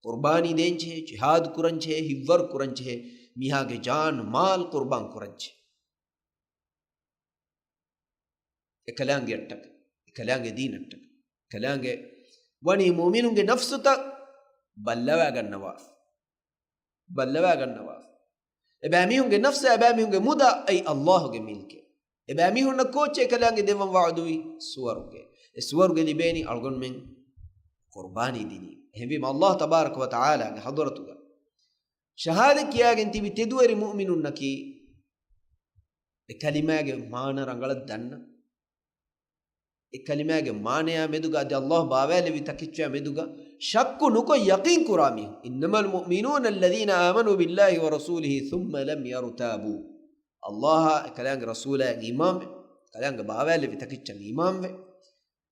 ޤުރްބާނީ ދޭންޖެހޭ، ޖިހާދު ކުރަންޖެހޭ، ހިތްވަރު ކުރަންޖެހޭ، މީހާގެ ޖާން މާލް ޤުރްބާން ކުރަންޖެހޭ. އެކަލާނގެއަށްޓަކަ، އެކަލާނގެ ދީނަށްޓަކަ، އެކަލާނގެ ވަނީ މުއުމިނުންގެ ނަފްސުތައް ބައްލަވާގަންނަވާފަ. ބައްލަވާގަންނަވާފަ. އެބައިމީހުންގެ ނަފްސާ އެބައިމީހުންގެ މުދާ އެއީ އައްލާހުގެ މިލްކެއް. އެބައިމީހުންނަށް ކޯއްޗެއް އެކަލާނގެ ދެއްވަން ވަޢުދުވީ؟ ސުވަރުގެ. އެ ސުވަރުގެ ލިބޭނީ އަޅުގަނޑުމެން ޤުރްބާނީ ދިނީ. އެހެންވީމަ އައްލާހު ތަބާރަކަ ވަ ތަޢާލާގެ ޙަޟްރަތުގަ ޝަހާދަތް ކިޔާގެން ތިބި ތެދުވެރި މުއުމިނުންނަކީ އެ ކަލިމާގެ މާނަ ރަނގަޅަށް ދަންނަ، އެ ކަލިމާގެ މާނަޔާ މެދުގަ އަދި އައްލާހު ބާވާލެއްވި ތަކެއްޗާ މެދުގަ ޝައްކު ނުކޮށް ޔަޤީން ކުރާ މީހުން. إنما المؤمنون الذين آمنوا بالله ورسوله ثم لم يرتابوا. އައްލާހާ އެކަލާނގެ ރަސޫލާއަށް އީމާންވެ، ކަލާނގެ ބާވާލެއްވި ތަކެއްޗަށް އީމާންވެ،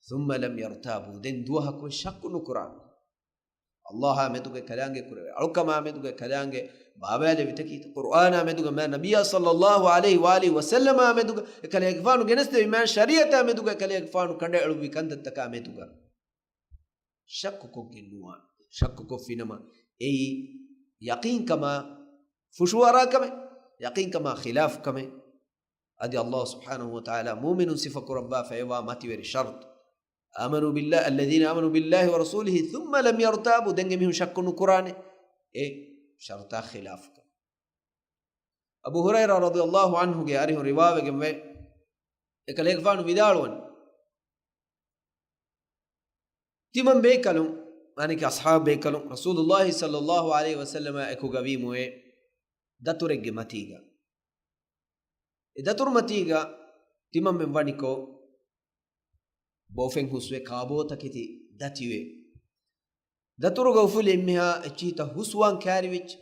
ثم لم يرتابوا، ދެން ދުވަހަކުވެސް ޝައްކު ނުކުރާ. އައްލާހާ މެދުގަ ކަލާނގެ ކުރެވޭ އަޅުކަމާ މެދުގަ ކަލާނގެ ބާވާލެއްވި ތަކެތި، ޤުރްއާނާ މެދުގަ މާ ނަބިއްޔާ ޞައްލައްލާހު ޢަލައިހި ވައާލިހި ވަސައްލަމާ މެދުގަ އެކަލޭގެފާނު ގެނެސްދެވި މާ ޝަރީޢަތާ މެދުގަ އެކަލޭގެފާނު ކަނޑައެޅުއްވި ކަންތައްތަކާ މެދުގަ ޝައްކުކޮށްގެން ނުވާނެ. ޝައްކުކޮށްފިނަމަ އެއީ ޔަޤީންކަމާ ފުށުއަރާ ކަމެއް، ޔަޤީންކަމާ ޚިލާފު ކަމެއް. އަދި އައްލާހު ސުބްޙާނަހު ވަތަޢާލާ މުއުމިނުން ސިފަކުރައްވާފައިވާ މަތިވެރި ޝަރުޠު. آمنوا بالله، الذين آمنوا بالله ورسوله ثم لم يرتابوا، ދެން އެމީހުން ޝައްކު ނުކުރާނެ އެ ޝަރުޠާ ޚިލާފުކަން. އަބޫ ހުރައިރާ ރަޟިޔައްލާހު ޢަންހުގެ އަރިހުން ރިވާވެގެންވޭ، އެކަލޭގެފާނު ވިދާޅުވަނީ، ތިމަން ބޭކަލުން، މާނައަކީ އަޞްޙާބު ބޭކަލުން، ރަސޫލުއްލާހި ޞައްލައްލާހު ޢަލައިހި ވަސައްލަމާ އެކުގަ ވީމުވެ ދަތުރެއްގެ މަތީގަ. އެ ދަތުރު މަތީގަ ތިމަންމެން ވަނިކޮށް، ބޯފެން ހުސްވެ، ކާބޯތަކެތި ދަތިވެ، ދަތުރުގަ އުފުލި އެންމެހާ އެއްޗިހިތައް ހުސްވާން ކާރިވެއްޖެ.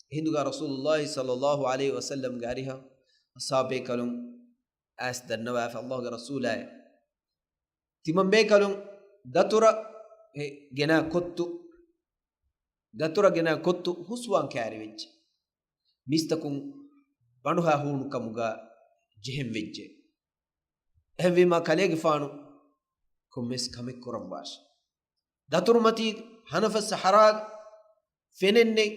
އެހިނދުގަ ރަސޫލުއްލާހި ޞައްލައްލާހު ޢަލައިހި ވަސައްލަމްގެ އަރިހަށް އަޞްޙާބޭކަލުން އައިސް ދަންނަވާފަ، އައްލާހުގެ ރަސޫލާއޭ، ތިމަން ބޭކަލުން ދަތުރަށް ގެނާ ކޮއްތު، ދަތުރަށް ގެނާ ކޮއްތު ހުސްވާން ކާރިވެއްޖެ. މީސްތަކުން ބަނޑުހާ ހޫނުކަމުގަ ޖެހެން ވެއްޖެ. އެހެންވީމާ ކަލޭގެފާނު ކޮންމެސް ކަމެއް ކުރައްވާށި. ދަތުރުމަތީ ހަނަފަސް ހަރާގަ ފެނެއްނެތް،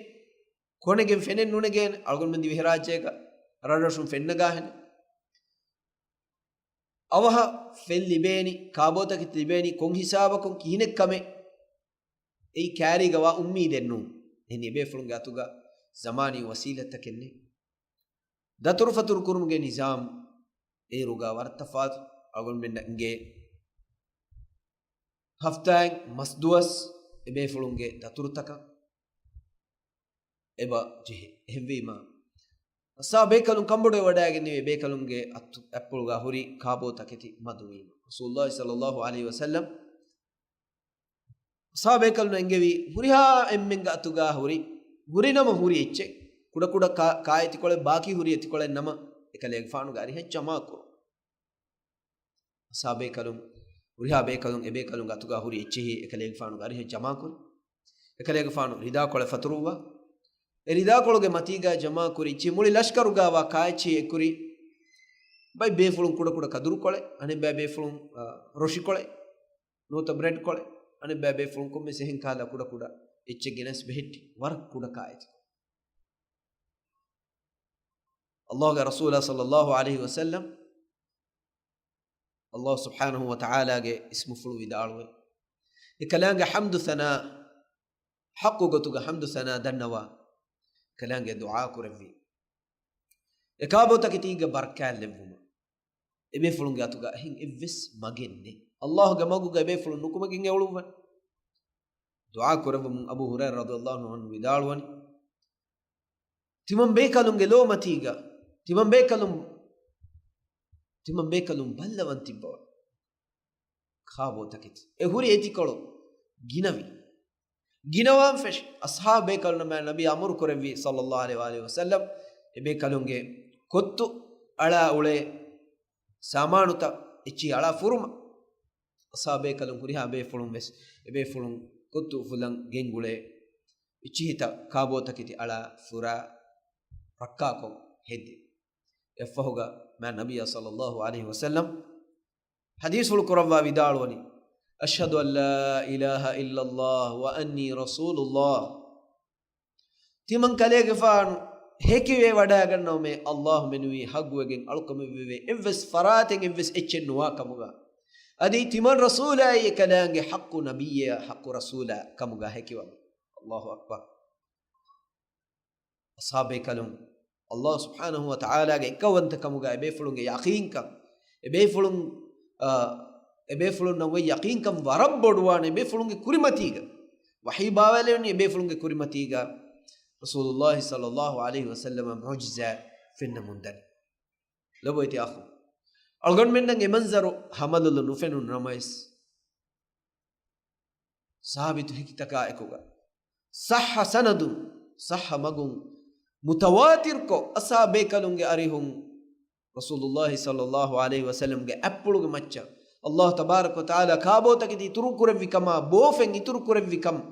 ކޮނެގެން ފެނެއް ނުނެގޭނެ، އަޅުގަނޑުމެން ދިވެހިރާއްޖޭގަ ރަށްރަށުން ފެންނަގާހެނެއް. އަވަހަށް ފެން ލިބޭނީ، ކާބޯތަކެތި ލިބޭނީ ކޮން ހިސާބަކުން ކިހިނެއް ކަމެއް؟ އެއީ ކާރީގަ ވާ އުއްމީދެއް ނޫން. އެހެން އެބޭފުޅުންގެ އަތުގަ ޒަމާނީ ވަސީލަތްތަކެއް ނެތް. ދަތުރުފަތުރު ކުރުމުގެ ނިޒާމް އޭރުގަ ވަރަށް ތަފާތު. އަޅުގަނޑުމެންނަށް އިނގޭ ހަފްތާއިން މަސްދުވަސް އެބޭފުޅުންގެ ދަތުރުތަކަށް އެބަ ޖެހޭ. އެހެންވީމާ، އަޞްޙާބޭކަލުން ކަނބޮޑުވެވަޑައިގެންނެވި ބޭކަލުންގެ އަތު އަތްޕުޅުގަ ހުރި ކާބޯތަކެތި މަދުވީމަ، ރަސޫލުއްލާހި ޞައްލައްލާހު ޢަލައިހި ވަސައްލަމް އަޞްޙާބޭކަލުން އެންގެވީ، ހުރިހާ އެންމެންގެ އަތުގަ ހުރި، ހުރި ނަމަ ހުރި އެއްޗެއް، ކުޑަކުޑަ ކާ-، ކާއެތިކޮޅެއް ބާކީ ހުރި އެތިކޮޅެއް ނަމަ، އެކަލޭގެފާނުގެ އަރިހަށް ޖަމާކުރުން. އަޞްޙާބޭކަލުން، ހުރިހާ ބޭކަލުން އެބޭކަލުންގެ އަތުގަ ހުރި އެއްޗެހި އެކަލޭގެފާނުގެ އަރިހަށް ޖަމާކުރި. އެކަލޭގެފާނު ރިދާކޮޅެއް ފަތުރުއްވާ، އެ ރިދާކޮޅުގެ މަތީގަ ޖަމާކުރި އެއްޗިހި މުޅި ލަޝްކަރުގަވާ ކާއެއްޗިހި އެކުރި ބައި ބޭފުޅުން ކުޑަކުޑަ ކަދުރުކޮޅެއް، އަނެއްބައި ބޭފުޅުން، އަ، ރޮށިކޮޅެއް، ނުވަތަ ބްރެޑްކޮޅެއް، އަނެއްބައި ބޭފުޅުން ކޮންމެސް އެހެން ކަހަލަ ކުޑަކުޑަ އެއްޗެއް ގެނެސް ބެހެއްޓި ވަރަށް ކުޑަ ކާއެތި. އައްލާހުގެ ރަސޫލާ ޞައްލައްލާހު ޢަލައިހި ވަސައްލަމް، އައްލާހު ސުބްޙާނަހު ވަތަޢާލާގެ އިސްމުފުޅު ވިދާޅުވެ، އެކަލާނގެ ޙަމްދު ސަނާ، ޙައްޤު ގޮތުގަ ޙަމްދު ސަނާ ދަންނަވާ، އެކަލާނގެ ދުޢާ ކުރެއްވި، އެކާބޯތަކެތީގެ ބަރަކާތް ލެއްވުމަށް. އެބޭފުޅުންގެ އަތުގަ އެހެން އެއްވެސް މަގެއް ނެތް. އައްލާހުގެ މަގުގަ އެބޭފުޅުން ނުކުމެގެން އެ އުޅުއްވަން. ދުޢާ ކުރެއްވުމުން އަބޫ ހުރައިރާ ރަޟިޔައްލާހު ޢަންހު ވިދާޅުވަނީ، ތިމަން ބޭކަލުންގެ ލޯމަތީގަ، ތިމަން ބޭކަލުން، ތިމަން ބޭކަލުން ބައްލަވަން ތިއްބަވަން. ކާބޯތަކެތި އެ ހުރި އެތިކޮޅު ގިނަވި. ގިނަވާން ފެށި އަޞްޙާބު ބޭކަލުންނަށް މާތް ނަބީ އަމުރު ކުރެއްވި ޞައްލައްލާހު ޢަލައިހި ވައާލިހި ވަސައްލަމް، އެ ބޭކަލުންގެ ކޮއްތު އަޅާ އުޅޭ ސާމާނުތައް އެއްޗިހި އަޅާ ފުރުމަށް. އަޞްޙާބު ބޭކަލުން ހުރިހާ ބޭފުޅުން ވެސް އެ ބޭފުޅުން ކޮއްތު އުފުލަން ގެންގުޅޭ އެއްޗިހިތައް ކާބޯތަކެތި އަޅާ ފުރާ ރައްކާކޮށް ހެއްދެވި. އެއަށްފަހުގަ މާތް ނަބިއްޔާ ޞައްލައްލާހު ޢަލައިހި ވަސައްލަމް ޙަދީޘްފުޅު ކުރައްވާ ވިދާޅުވަނީ، أشهد أن لا إله إلا الله وأني رسول الله. ތިމަން ކަލޭގެފާނު ހެކިވެ ވަޑައިގަންނަވަމޭ، އައްލާހު މެނުވީ ޙައްޤުވެގެން އަޅުކަމެއްވެވޭ އެއްވެސް ފަރާތެއް އެއްވެސް އެއްޗެއް ނުވާ ކަމުގަ. އަދި ތިމަން ރަސޫލާއި އެކަލާނގެ ޙައްޤު ނަބިއްޔާ ޙައްޤު ރަސޫލާ ކަމުގަ ހެކިވަމޭ. އައްލާހު އަކްބަރު. އަޞްޙާބު ބޭކަލުން އައްލާހު ސުބްޙާނަހު ވަތަޢާލާގެ އެއްކައުވަންތަކަމުގަ އެބޭފުޅުންގެ ޔަޤީންކަން، އެބޭފުޅުން، އާ، އެބޭފުޅުންނަށް އޮތް ޔަޤީންކަން ވަރަށް ބޮޑުވާނެ. އެބޭފުޅުންގެ ކުރިމަތީގަ، ވަޙީ ބާވާލެވެނީ އެބޭފުޅުންގެ ކުރިމަތީގަ، ރަސޫލުﷲ ޞައްލައްލާހު ޢަލައިހި ވަސައްލަމަށް މުޢުޖިޒާތް ފެންނަމުންދަނީ. ލޮބުވެތި އަޚުން، އަޅުގަނޑުމެންނަށް އެ މަންޒަރު ހަމަލޮލު ނުފެނުނު ނަމަވެސް، ސާބިތު ހެކިތަކާ އެކުގަ، ޞައްޙަ ސަނަދުން، ޞައްޙަ މަގުން، މުތަވާތިރުކޮށް، އަޞްޙާބު ބޭކަލުންގެ އަރިހުން ރަސޫލުﷲ ޞައްލައްލާހު ޢަލައިހި ވަސައްލަމްގެ އަތްޕުޅުގެ މައްޗަށް އައްލާހު ތަބާރަކަ ވަތަޢާލާ ކާބޯތަކެތި އިތުރު ކުރެއްވި ކަމާ، ބޯފެން އިތުރު ކުރެއްވި ކަމަށް،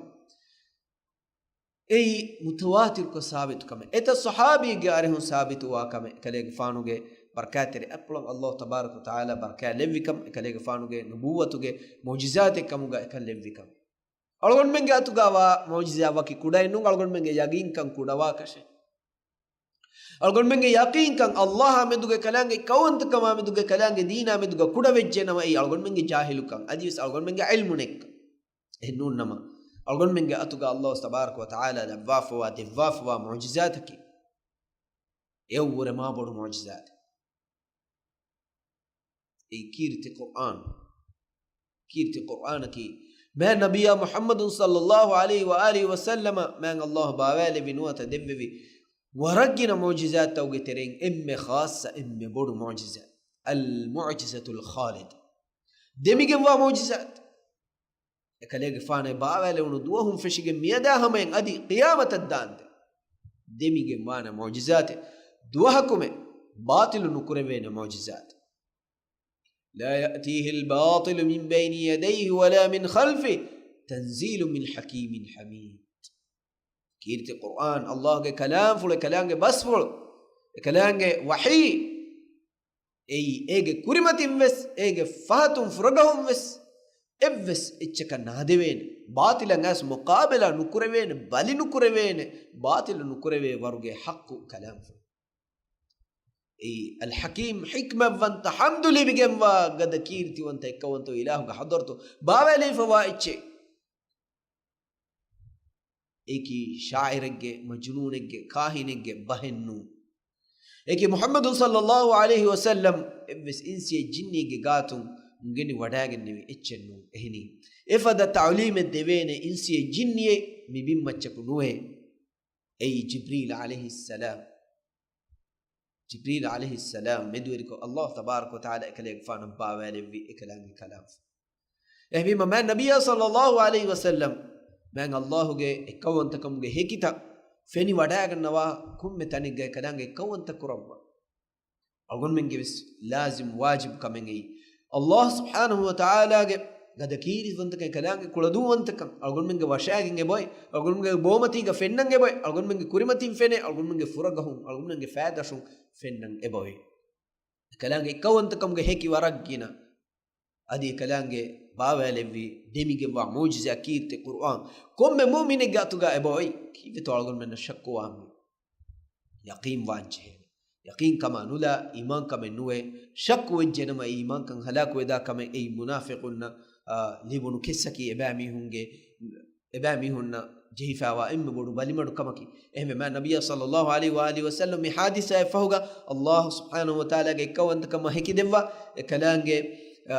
އެއީ މުތަވާތިރުކޮށް ސާބިތު ކަމެއް. އެތައް ޞަޙާބީގެ އަރިހުން ސާބިތުވާ ކަމެއް. އެކަލޭގެފާނުގެ ބަރަކާތްތެރި އަތްޕުޅަށް އައްލާހު ތަބާރަކަ ވަތަޢާލާ ބަރަކާތް ލެއްވިކަން، އެކަލޭގެފާނުގެ ނުބުއްވަތުގެ މުޢުޖިޒާތެއް ކަމުގަ އެކަން ލެއްވިކަން. އަޅުގަނޑުމެންގެ އަތުގަ ވާ މުޢުޖިޒާ ވަކި ކުޑައެއް ނޫން، އަޅުގަނޑުމެންގެ ޔަގީންކަން ކުޑަވާކަށެއް. އަޅުގަނޑުމެންގެ ޔަޤީންކަން އައްލާހާ މެދުގެ ކަލާނގެ ކައުވަންތަކަމާ މެދުގެ ކަލާނގެ ދީނާ މެދުގަ ކުޑަވެއްޖެ ނަމަ، އެއީ އަޅުގަނޑުމެންގެ ޖާހިލުކަން، އަދިވެސް އަޅުގަނޑުމެންގެ ޢިލްމު ނެތްކަން. އެހެން ނޫން ނަމަ، އަޅުގަނޑުމެންގެ އަތުގަ އައްލާހު ތަބާރަކަ ވަތަޢާލާ ލައްވާފަވާ، ދެއްވާފަވާ މުޢުޖިޒާތަކީ، އެއަށްވުރެ މާ ބޮޑު މުޢުޖިޒާތެއް. އެއީ ކީރިތި ޤުރްއާން. ކީރިތި ޤުރްއާނަކީ، މާތް ނަބިއްޔާ މުޙައްމަދު ޞައްލައްލާހު ޢަލައިހި ވައާލިހި ވަސައްލަމަ މާތް އައްލާހު ބާވާލެއްވި ނުވަތަ ދެއްވެވި ވަރަށް ގިނަ މުޢުޖިޒާތްތަކުގެ ތެރެއިން އެންމެ ޚާއްޞަ، އެންމެ ބޮޑު މުޢުޖިޒާތް، އަލް މުޢުޖިޒަތުލް ޚާލިދަ. ދެމިގެންވާ މުޢުޖިޒާތް. އެކަލޭގެފާނަށް ބާވާލެވުނު ދުވަހުން ފެށިގެން މިއަދާ ހަމަޔަށް އަދި ޤިޔާމަތަށް ދާންދެން ދެމިގެން ވާނެ މުޢުޖިޒާތެއް. ދުވަހަކުމެ ބާޠިލު ނުކުރެވޭނެ މުޢުޖިޒާތެއް. لا يأتيه الباطل من بين يديه ولا من خلفه تنزيل من حكيم حميد. ކީރިތި ޤުރްއާން، އައްލާހުގެ ކަލާމްފުޅު، އެކަލާނގެ ބަސްފުޅު، އެކަލާނގެ ވަޙީ. އެއީ އޭގެ ކުރިމަތިން ވެސް، އޭގެ ފަހަތުން ފުރަގަހުން ވެސް އެއްވެސް އެއްޗަކަށް ނާދެވޭނެ، ބާޠިލަށް އައިސް މުޤާބަލާ ނުކުރެވޭނެ، ބަލި ނުކުރެވޭނެ، ބާޠިލު ނުކުރެވޭ ވަރުގެ ޙައްޤު ކަލާމްފުޅު. އެއީ އަލް ޙަކީމް، ޙިކްމަތްވަންތަ، ޙަމްދު ލިބިގެންވާ ގަދަ ކީރިތިވަންތަ އެއްކައުވަންތަ އިލާހުގެ ޙަޟްރަތު ބާވާލެވިފަވާ އެއްޗެއް. އެއީކީ ޝާޢިރެއްގެ، މަޖުނޫނެއްގެ، ކާހިނެއްގެ ބަހެއް ނޫން. އެއީކީ މުޙައްމަދު ޞައްލައްލާހު ޢަލައިހި ވަސައްލަމް އެއްވެސް އިންސިއެއް ޖިންނިއެއްގެ ގާތުން އުނގެނި ވަޑައިގެންނެވި އެއްޗެއް ނޫން. އެހެނީ، އެފަދަ ތަޢުލީމެއް ދެވޭނެ އިންސިއެއް ޖިންނިއެއް މި ބިންމައްޗަކު ނުވޭ. އެއީ ޖިބްރީލް ޢަލައިހިއްސަލާމް. ޖިބްރީލް ޢަލައިހިއްސަލާމް މެދުވެރިކޮށް، އައްލާހު ތަބާރަކަ ވަތަޢާލާ އެކަލޭގެފާނަށް ބާވާލެއްވި އެކަލާނގެ ކަލާމް. އެހެންވީމަ، މާތް ނަބިއްޔާ ޞައްލައްލާހު ޢަލައިހި ވަސައްލަމް، މާތް އައްލާހުގެ އެއްކައުވަންތަކަމުގެ ހެކިތައް ފެނި ވަޑައިގަންނަވާ ކޮންމެ ތަނެއްގައި އެކަލާނގެ އެއްކައުވަންތަ ކުރައްވާ. އަޅުގަނޑުމެންގެ ވެސް ލާޒިމް ވާޖިބް ކަމެއް އެއީ، އައްލާހު ސުބްޙާނަހު ވަތަޢާލާގެ ގަދަ ކީރިތިވަންތަކަން، އެކަލާނގެ ކުޅަދޫވަންތަކަން، އަޅުގަނޑުމެންގެ ވަށާގެން އެބައޮތް، އަޅުގަނޑުމެންގެ ބޯމަތީގަ ފެންނަން އެބައޮތް، އަޅުގަނޑުމެންގެ ކުރިމަތިން ފެނޭ، އަޅުގަނޑުމެންގެ ފުރަގަހުން، އަޅުގަނޑުމެންގެ ފައިދަށުން ފެންނަން އެބައޮތް. އެކަލާނގެ އެއްކައުވަންތަކަމުގެ ހެކި ވަރަށް ގިނަ. އަދި އެކަލާނގެ ބާވާލެއްވި ދެމިގެންވާ މުޢުޖިޒާ ކީރިތި ޤުރުއާން ކޮންމެ މުއުމިނެއްގެ އަތުގަ އެބައޮތް. ކީއްވެތޯ އަޅުގަނޑުމެންނަށް ޝައްކުވާންވީ؟ ޔަޤީން ވާންޖެހޭ. ޔަޤީންކަމާ ނުލާ އީމާންކަމެއް ނުވޭ. ޝައްކު ވެއްޖެނަމަ އެ އީމާންކަން ހަލާކުވެދާ ކަމެއް އެއީ މުނާފިޤުންނަށް، އާ، ލިބުނު ކެއްސަކީ އެބައިމީހުންގެ، އެބައިމީހުންނަށް ޖެހިފައިވާ އެންމެ ބޮޑު ބަލިމަޑު ކަމަކީ. އެހެންވެ، މާތް ނަބިއްޔާ ޞައްލައްލާހު ޢަލައިހި ވައާލިހި ވަސައްލަމް މި ޙާދިސާއަށް ފަހުގަ ﷲ ސުބްޙާނަހު ވަތަޢާލާގެ އެއްކައުވަންތަކަމަށް ހެކިދެއްވާ، އެކަލާނގެ، އާ،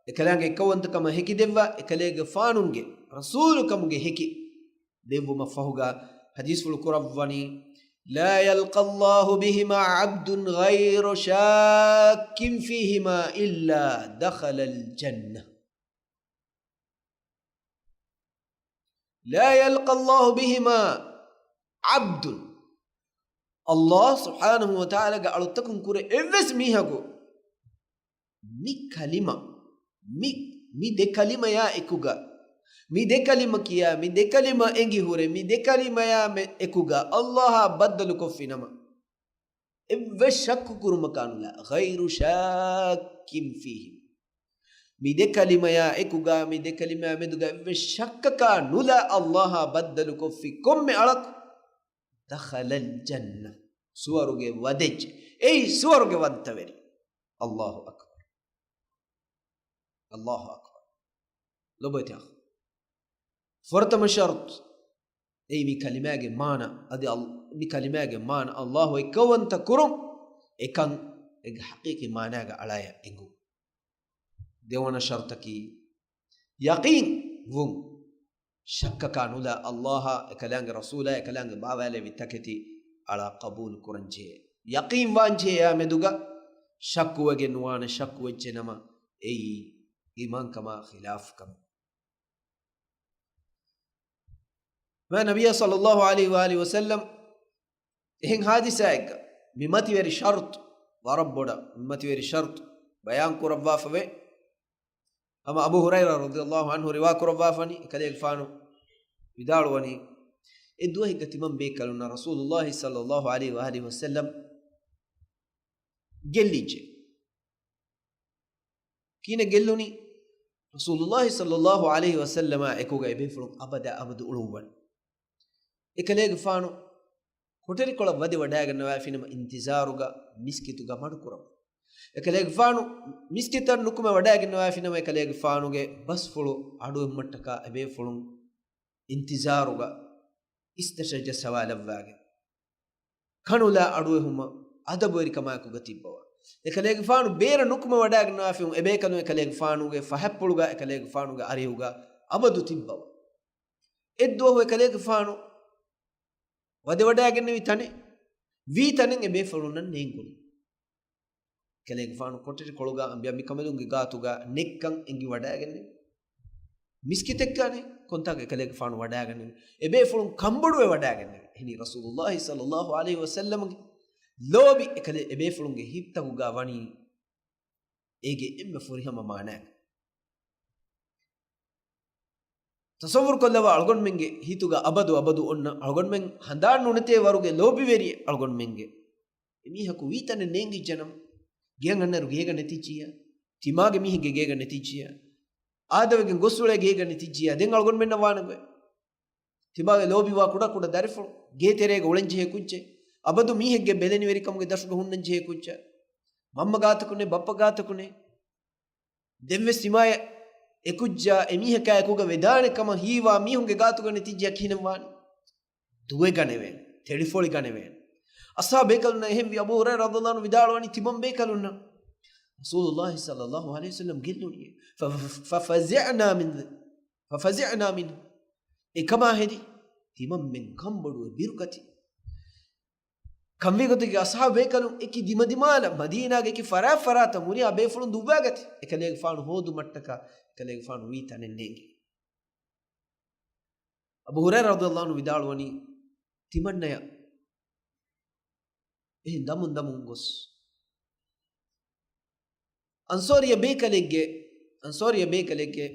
އެކަލާނގެ އެއްކައުވަންތަކަމަށް ހެކިދެއްވާ، އެކަލޭގެފާނުގެ ރަސޫލުކަމުގެ ހެކި ދެއްވުމަށް ފަހުގަ ޙަދީޘްފުޅު ކުރައްވަނީ، لا يلقى الله بهما عبد غير شاك فيهما إلا دخل الجنة. لا يلقى الله بهما عبد. ﷲ ސުބްޙާނަހު ވަތަޢާލާގެ އަޅުތަކުން ކުރެ އެއްވެސް މީހަކު މި ކަލިމަ، މި، މި ދެ ކަލިމަޔާ އެކުގަ، މި ދެ ކަލިމަ ކިޔާ، މި ދެ ކަލިމަ އެނގި ހުރެ، މި ދެ ކަލިމަޔާ މެ-، އެކުގަ ﷲ އާ ބައްދަލު ކޮށްފިނަމަ، އެއްވެސް ޝައްކު ކުރުމަކާ ނުލާ، غير شاك فيهما. މި ދެ ކަލިމަޔާ އެކުގަ، މި ދެ ކަލިމަޔާ މެދުގަ އެއްވެސް ޝައްކަކާ ނުލާ، ﷲ އާ ބައްދަލު ކޮށްފި ކޮންމެ އަޅަކު، دخل الجنة، ސުވަރުގެ ވަދެއްޖެ. އެއީ ސުވަރުގެ ވަންތަވެރި. ﷲ އަކްބަރު. ﷲ އަކްބަރު. ލޮބުވެތި އަޚް. ފުރަތަމަ ޝަރުޠު، އެއީ މި ކަލިމާގެ މާނަ، އަދި އަލް-، މި ކަލިމާގެ މާނަ ﷲ އެއްކައުވަންތަ ކުރުން، އެކަން އޭގެ ޙަޤީޤީ މާނާގަ އަޅާޔަށް އެނގުން. ދެވަނަ ޝަރުޠަކީ، ޔަޤީން ވުން. ޝައްކަކާ ނުލާ، ﷲ އާ އެކަލާނގެ ރަސޫލާ އެކަލާނގެ ބާވާލެއްވި ތަކެތި އަޅާ ޤަބޫލު ކުރަންޖެހޭ. ޔަޤީން ވާންޖެހޭ އާ މެދުގަ ޝައްކުވެގެން ނުވާނެ، ޝައްކު ވެއްޖެ ނަމަ އެއީ އީމާންކަމާ ޚިލާފު ކަމެއް. މާތް ނަބިއްޔާ ޞައްލައްލާހު ޢަލައިހި ވައާލިހި ވަސައްލަމް އެހެން ޙާދިސާއެއްގަ މި މަތިވެރި ޝަރުޠު، ވަރަށް ބޮޑަށް މި މަތިވެރި ޝަރުޠު ބަޔާން ކުރައްވާފަވޭ. ހަމަ އަބޫ ހުރައިރާ ރަޟިޔައްލާހު ޢަންހު ރިވާ ކުރައްވާފަނީ، އެކަލޭގެފާނު ވިދާޅުވަނީ، އެއްދުވަހެއްގަ ތިމަން ބޭކަލުންނަށް ރަސޫލުއްލާހި ޞައްލައްލާހު ޢަލައިހި ވައާލިހި ވަސައްލަމް ގެއްލިއްޖެ. ކިހިނެއް ގެއްލުނީ؟ ރަސޫލުއްލާހި ޞައްލައްލާހު ޢަލައިހި ވަސައްލަމާ އެކުގަ އެބޭފުޅުން އަބަދާ އަބަދު އުޅުއްވަން. އެކަލޭގެފާނު ކޮޓަރިކޮޅަށް ވަދެ ވަޑައިގަންނަވާފިނަމަ އިންތިޒާރުގަ މިސްކިތުގަ މަޑުކުރަމު. އެކަލޭގެފާނު މިސްކިތަށް ނުކުމެ ވަޑައިގަންނަވާފިނަމަ އެކަލޭގެފާނުގެ ބަސްފުޅު އަޑުއެހުމަށްޓަކާ އެބޭފުޅުން އިންތިޒާރުގަ އިސްތަށަޖަ ސަވާލަށްވާގެން. ކަނުލާ އަޑުއެހުމަށް އަދަބުވެރިކަމާއެކުގަ ތިއްބަވާ. އެކަލޭގެފާނު ބޭރަށް ނުކުމެ ވަޑައިގަންނަވާފި އެބޭކަލުން އެކަލޭގެފާނުގެ ފަހަތްޕުޅުގަ އެކަލޭގެފާނުގެ އަރިހުގަ އަބަދު ތިއްބަވާ. އެއްދުވަހު އެކަލޭގެފާނު ވަދެވަޑައިގެންނެވި ތަނެއް، ވީ ތަނެއް އެބޭފުޅުންނަށް ނޭނގުނީ. އެކަލޭގެފާނު ކޮޓަރިކޮޅުގަ އަނބިއަނބިކަނބަލުންގެ ގާތުގަ ނެއްކަން އެނގި ވަޑައިގެންނެވި. މިސްކިތެއްގަ ނެތް ކޮންތާކަށް އެކަލޭގެފާނު ވަޑައިގެންނެވި. އެބޭފުޅުން ކަންބޮޑުވެ ވަޑައިގެންނެވި. އެހެނީ ރަސޫލުއްލާހި ޞައްލައްލާހު ޢަލައިހި ވަސައްލަމަގެ ލޯބި އެކަލޭ-، އެބޭފުޅުންގެ ހިތްތަކުގަ ވަނީ އޭގެ އެންމެ ފުރިހަމަ މާނާއެއް. ތަޞައްވުރުކޮށްލަވާ، އަޅުގަނޑުމެންގެ ހިތުގަ އަބަދު އަބަދު އޮންނަ އަޅުގަނޑުމެން ހަނދާން ނުނެތޭ ވަރުގެ ލޯބިވެރިއެއް އަޅުގަނޑުމެންގެ. އެމީހަކު ވީތަނެއް ނޭނގިއްޖެނަމަ، ގެއަށް އަންނައިރު ގޭގަ ނެތިއްޖިއްޔާ، ތިމާގެ މީހެއްގެ ގޭގަ ނެތިއްޖިއްޔާ، އާދަވެގެން ގޮސްއުޅޭ ގޭގަ ނެތިއްޖިއްޔާ، ދެން އަޅުގަނޑުމެންނަށް ވާނެ ގޮތް. ތިމާގެ ލޯބިވާ ކުޑަކުޑަ ދަރިފުޅު، ގޭތެރޭގަ އުޅެންޖެހޭ ކުއްޖެއް، އަބަދު މީހެއްގެ ބެލެނިވެރިކަމުގެ ދަށުގަ ހުންނަންޖެހޭ ކުއްޖެއް، މަންމަ ގާތަކުނެއް، ބައްޕަ ގާތަކުނެއް، ދެންވެސް ތިމާޔަށް އެކުއްޖާ އެމީހަކާ އެކުގަ ވެދާނެ ކަމަށް ހީވާ މީހުންގެ ގާތުގަ ނެތިއްޖެޔާ ކިހިނެއް ވާނީ؟ ދުވެގަނެވޭނެ، ތެޅިފޮޅިގަނެވޭނެ. އަޞްޙާބު ބޭކަލުންނަށް އެހެންވީ، އަބޫ ހުރައިރާ ރަޟިޔަﷲ ޢަންހު ވިދާޅުވަނީ ތިމަން ބޭކަލުންނަށް ރަސޫލުﷲ ޞައްލައްލާހު ޢަލައިހި ވަސައްލަމް ގެއްލުނީ. ފަ-، ފަ-، ފަ-، ފަޒިޢްނާ މިން، ފަ-، ފަޒިޢްނާ މިން. އެކަމާ ހެދި ތިމަންމެން ކަންބޮޑުވެ ބިރުކަތި. ކަންވީގޮތުގެ އަޞްޙާބު ބޭކަލުން އެކި ދިމަދިމާލަށް މަދީނާގެ އެކި ފަރާތްފަރާތަށް ހުރިހާ ބޭފުޅުން ދުއްވާގަތި، އެކަލޭގެފާނު ހޯދުމަށްޓަކާ އެކަލޭގެފާނު ވީ ތަނެއް ނޭނގި. އަބޫ ހުރައިރާ ރަޟިޔަﷲ ޢަންހު ވިދާޅުވަނީ، ތިމަންނަޔަށް އެހެން ދަމުން ދަމުން ގޮސް، އަންޞާރިއްޔަ ބޭކަލެއްގެ އަންޞާރީ ބޭކަލެއްގެ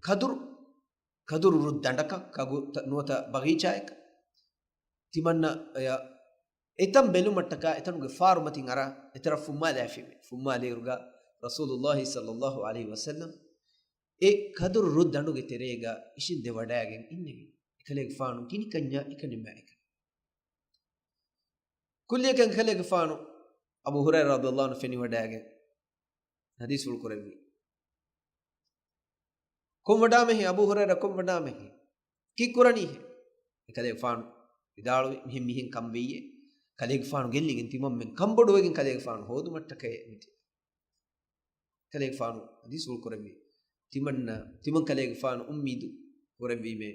ކަދުރު، ކަދުރު ރުއްދަނޑަކަށް، ކަގު ތަ-، ނުވަތަ ބަގީޗާއަކަށް. ތިމަންނަ އެ-، އެތަން ބެލުމަށްޓަކާ އެތަނުގެ ފާރުމަތިން އަރާ އެތަރަށް ފުއްމާލައިފިއެވެ. ފުއްމާލިއިރުގަ ރަސޫލުﷲ ޞައްލައްލާހު ޢަލައިހި ވަސައްލަމް އެ ކަދުރު ރުއްދަނޑުގެ ތެރޭގަ އިށީނދެވަޑައިގެން އިންނެވި. އެކަލޭގެފާނު ގިނިކަންޏާ އެކަނިމާ އެކަނި. ކުއްލިއަކަށް އެކަލޭގެފާނު އަބޫ ހުރައިރާ ރަޟިޔައްލާހު ޢަންހު ފެނިވަޑައިގެން ޙަދީޘްފުޅު ކުރެއްވި. ކޮން ވަޑާމެހެއް އަބޫ ހުރައިރާ، ކޮން ވަޑާމެހެއް؟ ކީއްކުރަނީހެއް؟ އެކަލޭގެފާނު ވިދާޅުވި، މިހެން މިހެން ކަން ވެއްޔޭ. ކަލޭގެފާނު ގެއްލިގެން ތިމަންމެން ކަންބޮޑުވެގެން ކަލޭގެފާނު ހޯދުމަށްޓަކައި މިތި. ކަލޭގެފާނު ޙަދީޘްފުޅު ކުރެއްވި. ތިމަންނަ، ތިމަން ކަލޭގެފާނު އުއްމީދު ކުރެއްވީމޭ.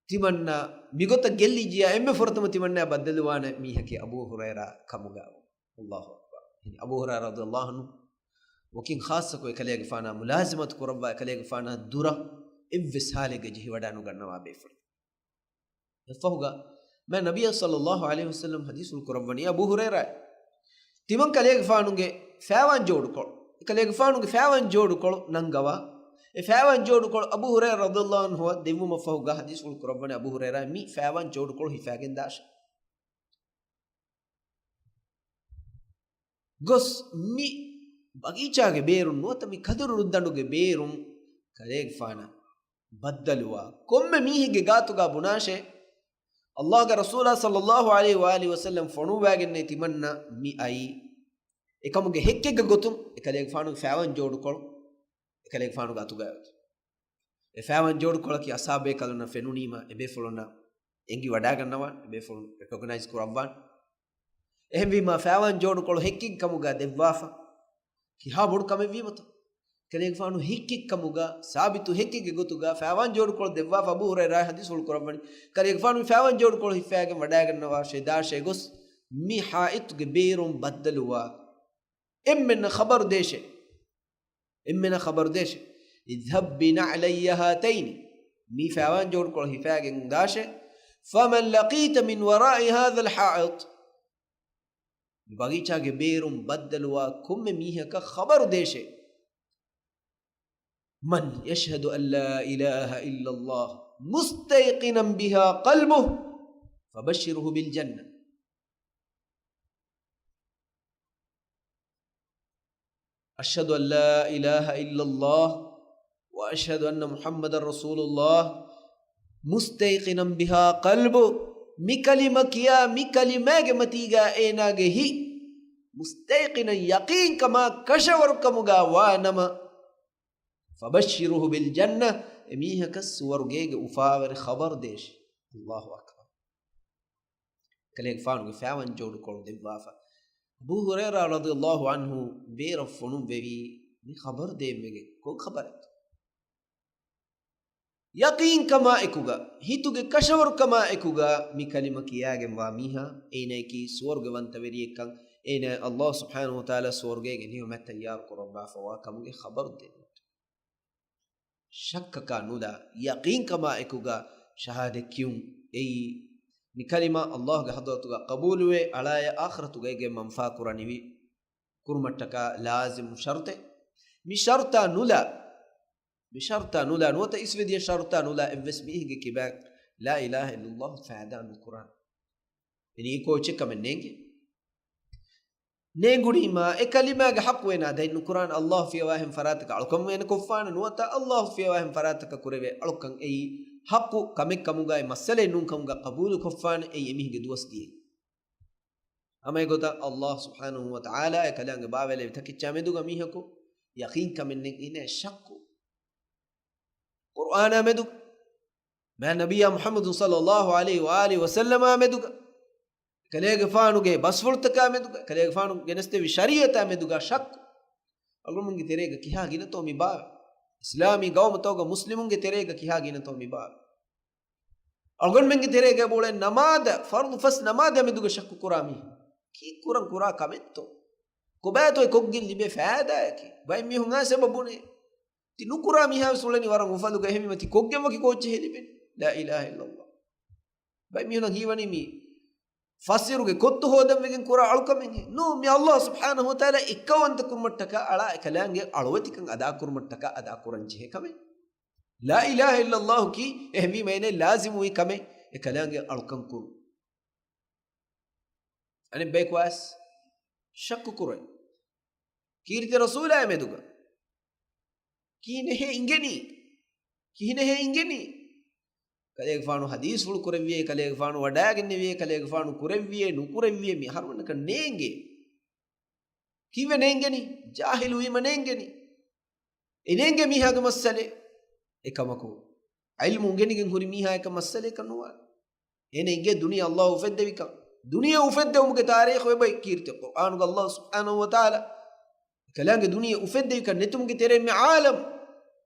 ތިމަންނަ މިގޮތަށް ގެއްލިއްޖިޔާ އެންމެ ފުރަތަމަ ތިމަންނަޔާ ބައްދަލުވާނެ މީހަކީ އަބޫ ހުރައިރާ ކަމުގަ. އައްލާހު އަކްބަރު. އަބޫ ހުރައިރާ ރަޟިޔައްލާހު ޢަންހު ވަކިން ޚާއްޞަކޮށް އެކަލޭގެފާނާ މުލާޒަމަތު ކުރައްވާ، އެކަލޭގެފާނާ ދުރަށް އެއްވެސް ހާލެއްގަ ޖެހިވަޑާ ނުގަންނަވާ ބޭފުޅެއް. އެއަށްފަހުގަ މާތް ނަބިއްޔާ ޞައްލައްލާހު ޢަލައިހި ވަސައްލަމް ޙަދީޘްފުޅު ކުރައްވަނީ އަބޫ ހުރައިރާއަށް. ތިމަން ކަލޭގެފާނުގެ ފައިވާން ޖޯޑުކޮޅު، އެކަލޭގެފާނުގެ ފައިވާން ޖޯޑުކޮޅު ނަންގަވާ، އެ ފައިވާން ޖޯޑުކޮޅު އަބޫ ހުރައިރާ ރަޟިޔައްލާހު ޢަންހުއަށް ދެއްވުމަށްފަހުގަ ޙަދީޘްފުޅު ކުރައްވަނީ އަބޫ ހުރައިރާ މި ފައިވާން ޖޯޑުކޮޅު ހިފައިގެން ދާށޭ. ގޮސް މި ބަގީޗާގެ ބޭރުން ނުވަތަ މި ކަދުރު ރުއްދަނޑުގެ ބޭރުން ކަލޭގެފާނަށް ބައްދަލުވާ ކޮންމެ މީހެއްގެ ގާތުގަ ބުނާށޭ، އައްލާހުގެ ރަސޫލާ ޞައްލައްލާހު ޢަލައިހި ވައާލިހި ވަސައްލަމް ފޮނުއްވައިގެންނޭ ތިމަންނަ މި އައީ އެކަމުގެ ހެއްކެއްގެ ގޮތުން އެކަލޭގެފާނުގެ ފައިވާން ޖޯޑުކޮޅު އެކަލޭގެފާނުގެ އަތުގައި އޮތީ. އެ ފައިވާން ޖޯޑުކޮޅަކީ އަޞްޙާބޭކަލުންނަށް ފެނުނީމަ އެބޭފުޅުންނަށް އެނގި ވަޑާގަންނަވާނެ، އެބޭފުޅުން ރެކޮގްނައިޒް ކުރައްވާނެ. އެހެންވީމަ ފައިވާން ޖޯޑުކޮޅު ހެއްކެއް ކަމުގަ ދެއްވާފަ. ކިހާ ބޮޑު ކަމެއްވީމަތަ؟ ކަލޭގެފާނު ހެއްކެއް ކަމުގަ، ސާބިތު ހެއްކެއްގެ ގޮތުގަ ފައިވާން ޖޯޑުކޮޅު ދެއްވާފަ އަބޫ ހުރައިރާ ޙަދީޘްފުޅު ކުރައްވަނީ. ކަލޭގެފާނު މި ފައިވާން ޖޯޑުކޮޅު ހިފައިގެން ވަޑާގަންނަވާށޭ ދާށޭ ގޮސް މި ޙާއިޠުގެ ބޭރުން ބައްދަލުވާ. އެންމެންނަށް ޚަބަރު ދޭށޭ. އެންމެނަށް ޚަބަރު ދޭށޭ. اذهب بنعلي هاتين. މީ ފައިވާން ޖޯޑުކޮޅު ހިފައިގެން ދާށޭ. فمن لقيت من وراء هذا الحائط. މި ބަގީޗާގެ ބޭރުން ބައްދަލުވާ ކޮންމެ މީހަކަށް ޚަބަރު ދޭށޭ. من يشهد أن لا إله إلا الله مستيقنا بها قلبه فبشره بالجنة. أشهد أن لا إله إلا الله وأشهد أن محمدا رسول الله مستيقنا بها قلبه. މި ކަލިމަ ކިޔާ، މި ކަލިމާގެ މަތީގަ އޭނާގެ ހިތް މުސްތައިޤިނަން، ޔަޤީންކަމާ ކަށަވަރުކަމުގަ ވާނަމަ، فبشره بالجنة، އެމީހަކަށް ސުވަރުގޭގެ އުފާވެރި ޚަބަރު ދޭށި. އައްލާހު އަކްބަރު. ކަލޭގެފާނުގެ ފައިވާން ޖޯޑުކޮޅު ދެއްވާފަ. އަބޫ ހުރައިރާ ރަޟިޔައްލާހު ޢަންހު ބޭރަށް ފޮނުއްވެވީ މި ޚަބަރު ދޭންވެގެން. ކޮން ޚަބަރެއްތޯ؟ ޔަޤީންކަމާ އެކުގަ، ހިތުގެ ކަށަވަރުކަމާ އެކުގަ މި ކަލިމަ ކިޔާގެންވާ މީހާ، އޭނަޔަކީ ސުވަރުގެވަންތަވެރިއެއްކަން، އޭނަޔަށް އައްލާހު ސުބްޙާނަހު ވަތަޢާލާ ސުވަރުގޭގެ ނިޢުމަތް ތައްޔާރު ކުރައްވާފަވާ ކަމުގެ ޚަބަރު ދެންނެވި. ޝައްކަކާ ނުލާ، ޔަޤީންކަމާ އެކުގަ ޝަހާދަތް ކިޔުން އެއީ، މި ކަލިމާ އައްލާހުގެ ޙަޟްރަތުގަ ޤަބޫލުވެ، އަޅާޔަށް އާޚިރަތުގައިގެން މަންފާ ކުރަނިވި ކުރުމަށްޓަކާ ލާޒިމު ޝަރުޠެއް. މި ޝަރުޠާ ނުލާ، މި ޝަރުޠާ ނުލާ، ނުވަތަ އިސްވެދިޔަ ޝަރުޠާ ނުލާ އެއްވެސް މީހެއްގެ ކިބައިން ލާ އިލާހަ އިއްލައްލާހު ފައިދާ ނުކުރާނެ. އެނީ އެކޯއްޗެއް ކަމެއް ނޭނގެ. ނޭނގުނީމާ އެ ކަލިމާގެ ޙައްޤު އޭނާ ދަތް ނުކުރާނެ. އައްލާހު ފިޔަވާހެން ފަރާތަކަށް އަޅުކަން ވޭނެ ކޮށްފާނެ، ނުވަތަ އައްލާހު ފިޔަވާހެން ފަރާތަކަށް ކުރެވޭ އަޅުކަން އެއީ ޙައްޤު ކަމެއް ކަމުގައި މައްސަލައެއް ނޫން ކަމުގަ ޤަބޫލު ކޮށްފާނެ. އެއީ އެމީހެއްގެ ދުވަސް ދިޔައީ. ހަމަ އެގޮތަށް އައްލާހު ސުބްޙާނަހު ވަތަޢާލާ އެ ކަލާނގެ ބާވައިލެވި ތަކެއްޗާ މެދުގަ މީހަކު ޔަޤީން ކަމެއް ނެތް، އޭނަ ޝައްކު. ޤުރްއާނާ މެދު، މާތް ނަބިއްޔާ މުޙައްމަދު ޞައްލައްލާހު ޢަލައިހި ވައާލިހި ވަސައްލަމާ މެދުގަ، ކަލޭގެފާނުގެ ބަސްފުޅުތަކާ މެދުގަ، ކަލޭގެފާނު ގެނެސްދެއްވި ޝަރީޢަތާ މެދުގަ ޝައްކު. އަޅުގަނޑުމެންގެ ތެރޭގަ ކިހާ ގިނަތޯ މި ބާވެ؟ އިސްލާމީ ގައުމުތަކުގަ މުސްލިމުންގެ ތެރޭގަ ކިހާ ގިނަތޯ މި ބާވެ؟ އަޅުގަނޑުމެންގެ ތެރޭގަ އުޅޭ ނަމާދަށް، ފަރުޟު ފަސް ނަމާދާ މެދުގަ ޝައްކު ކުރާ މީހުން ކީއްކުރަން ކުރާ ކަމެއްތޯ؟ ކޮބާތޯ އެ ކޮށްގެން ލިބޭ ފައިދާއަކީ؟ ބައެއް މީހުން އާސަ ބުނޭ. ތި ނުކުރާ މީހާވެސް އުޅެނީ ވަރަށް އުފަލުގަ، އެހެންވީމަ ތި ކޮށްގެން ވަކި ކޯއްޗެއް ހެލިބެނީ؟ ލާ އިލާހަ އިއްލައްލާހު. ބައެއް މީހުންނަށް ހީވަނީ މީ ފަސްއިރުގެ ކޮއްތު ހޯދަން ވެގެން ކުރާ އަޅުކަމެއްހެއް ނޫން. މި އައްލާހު ސުބްޙާނަހު ވަތަޢާލާ އެއްކައުވަންތަ ކުރުމަށްޓަކާ އަޅާ އެކަލާނގެ އަޅުވެތިކަން އަދާކުރުމަށްޓަކާ އަދާކުރަން ޖެހޭ ކަމެއް. ލާ އިލާހަ އިއްލައްލާހު ކީ އެހެންވީމަ އޭނަ ލާޒިމުވި ކަމެއް އެކަލާނގެ އަޅުކަން ކުރުން. އަނެއް ބަޔަކު ވެސް ޝައްކު ކުރޭ. ކީރިތި ރަސޫލާ މެދުގަ ކިހިނެހޭ އިނގެނީ؟ ކިހިނެހޭ އިނގެނީ؟ ކަލޭގެފާނު ޙަދީޘްފުޅު ކުރެއްވިޔޭ، ކަލޭގެފާނު ވަޑައިގެންނެވިޔޭ، ކަލޭގެފާނު ކުރެއްވިޔޭ، ނުކުރެއްވިޔޭ، މި އަހަރުމެންނަކަށް ނޭނގޭ. ކީއްވެ ނޭނގެނީ؟ ޖާހިލުވީމަ ނޭނގެނީ. އެ ނޭނގޭ މީހާގެ މައްސަލެއް. އެކަމަކު، ޢިލްމު އުނގެނިގެން ހުރި މީހާއަކަށް މައްސަލައަކަށް ނުވާނެ. އޭނަ އެނގޭ ދުނިޔެ އައްލާހު އުފެއްދެވިކަން. ދުނިޔެ އުފެއްދެވުމުގެ ތާރީޚު އެބައޮތް ކީރިތި ޤުރްއާނުގަ އައްލާހު ސުބްޙާނަހު ވަތަޢާލާ އެކަލާނގެ ދުނިޔެ އުފެއްދެވިކަން، ނެތުމުގެ ތެރޭ މި ޢާލަމް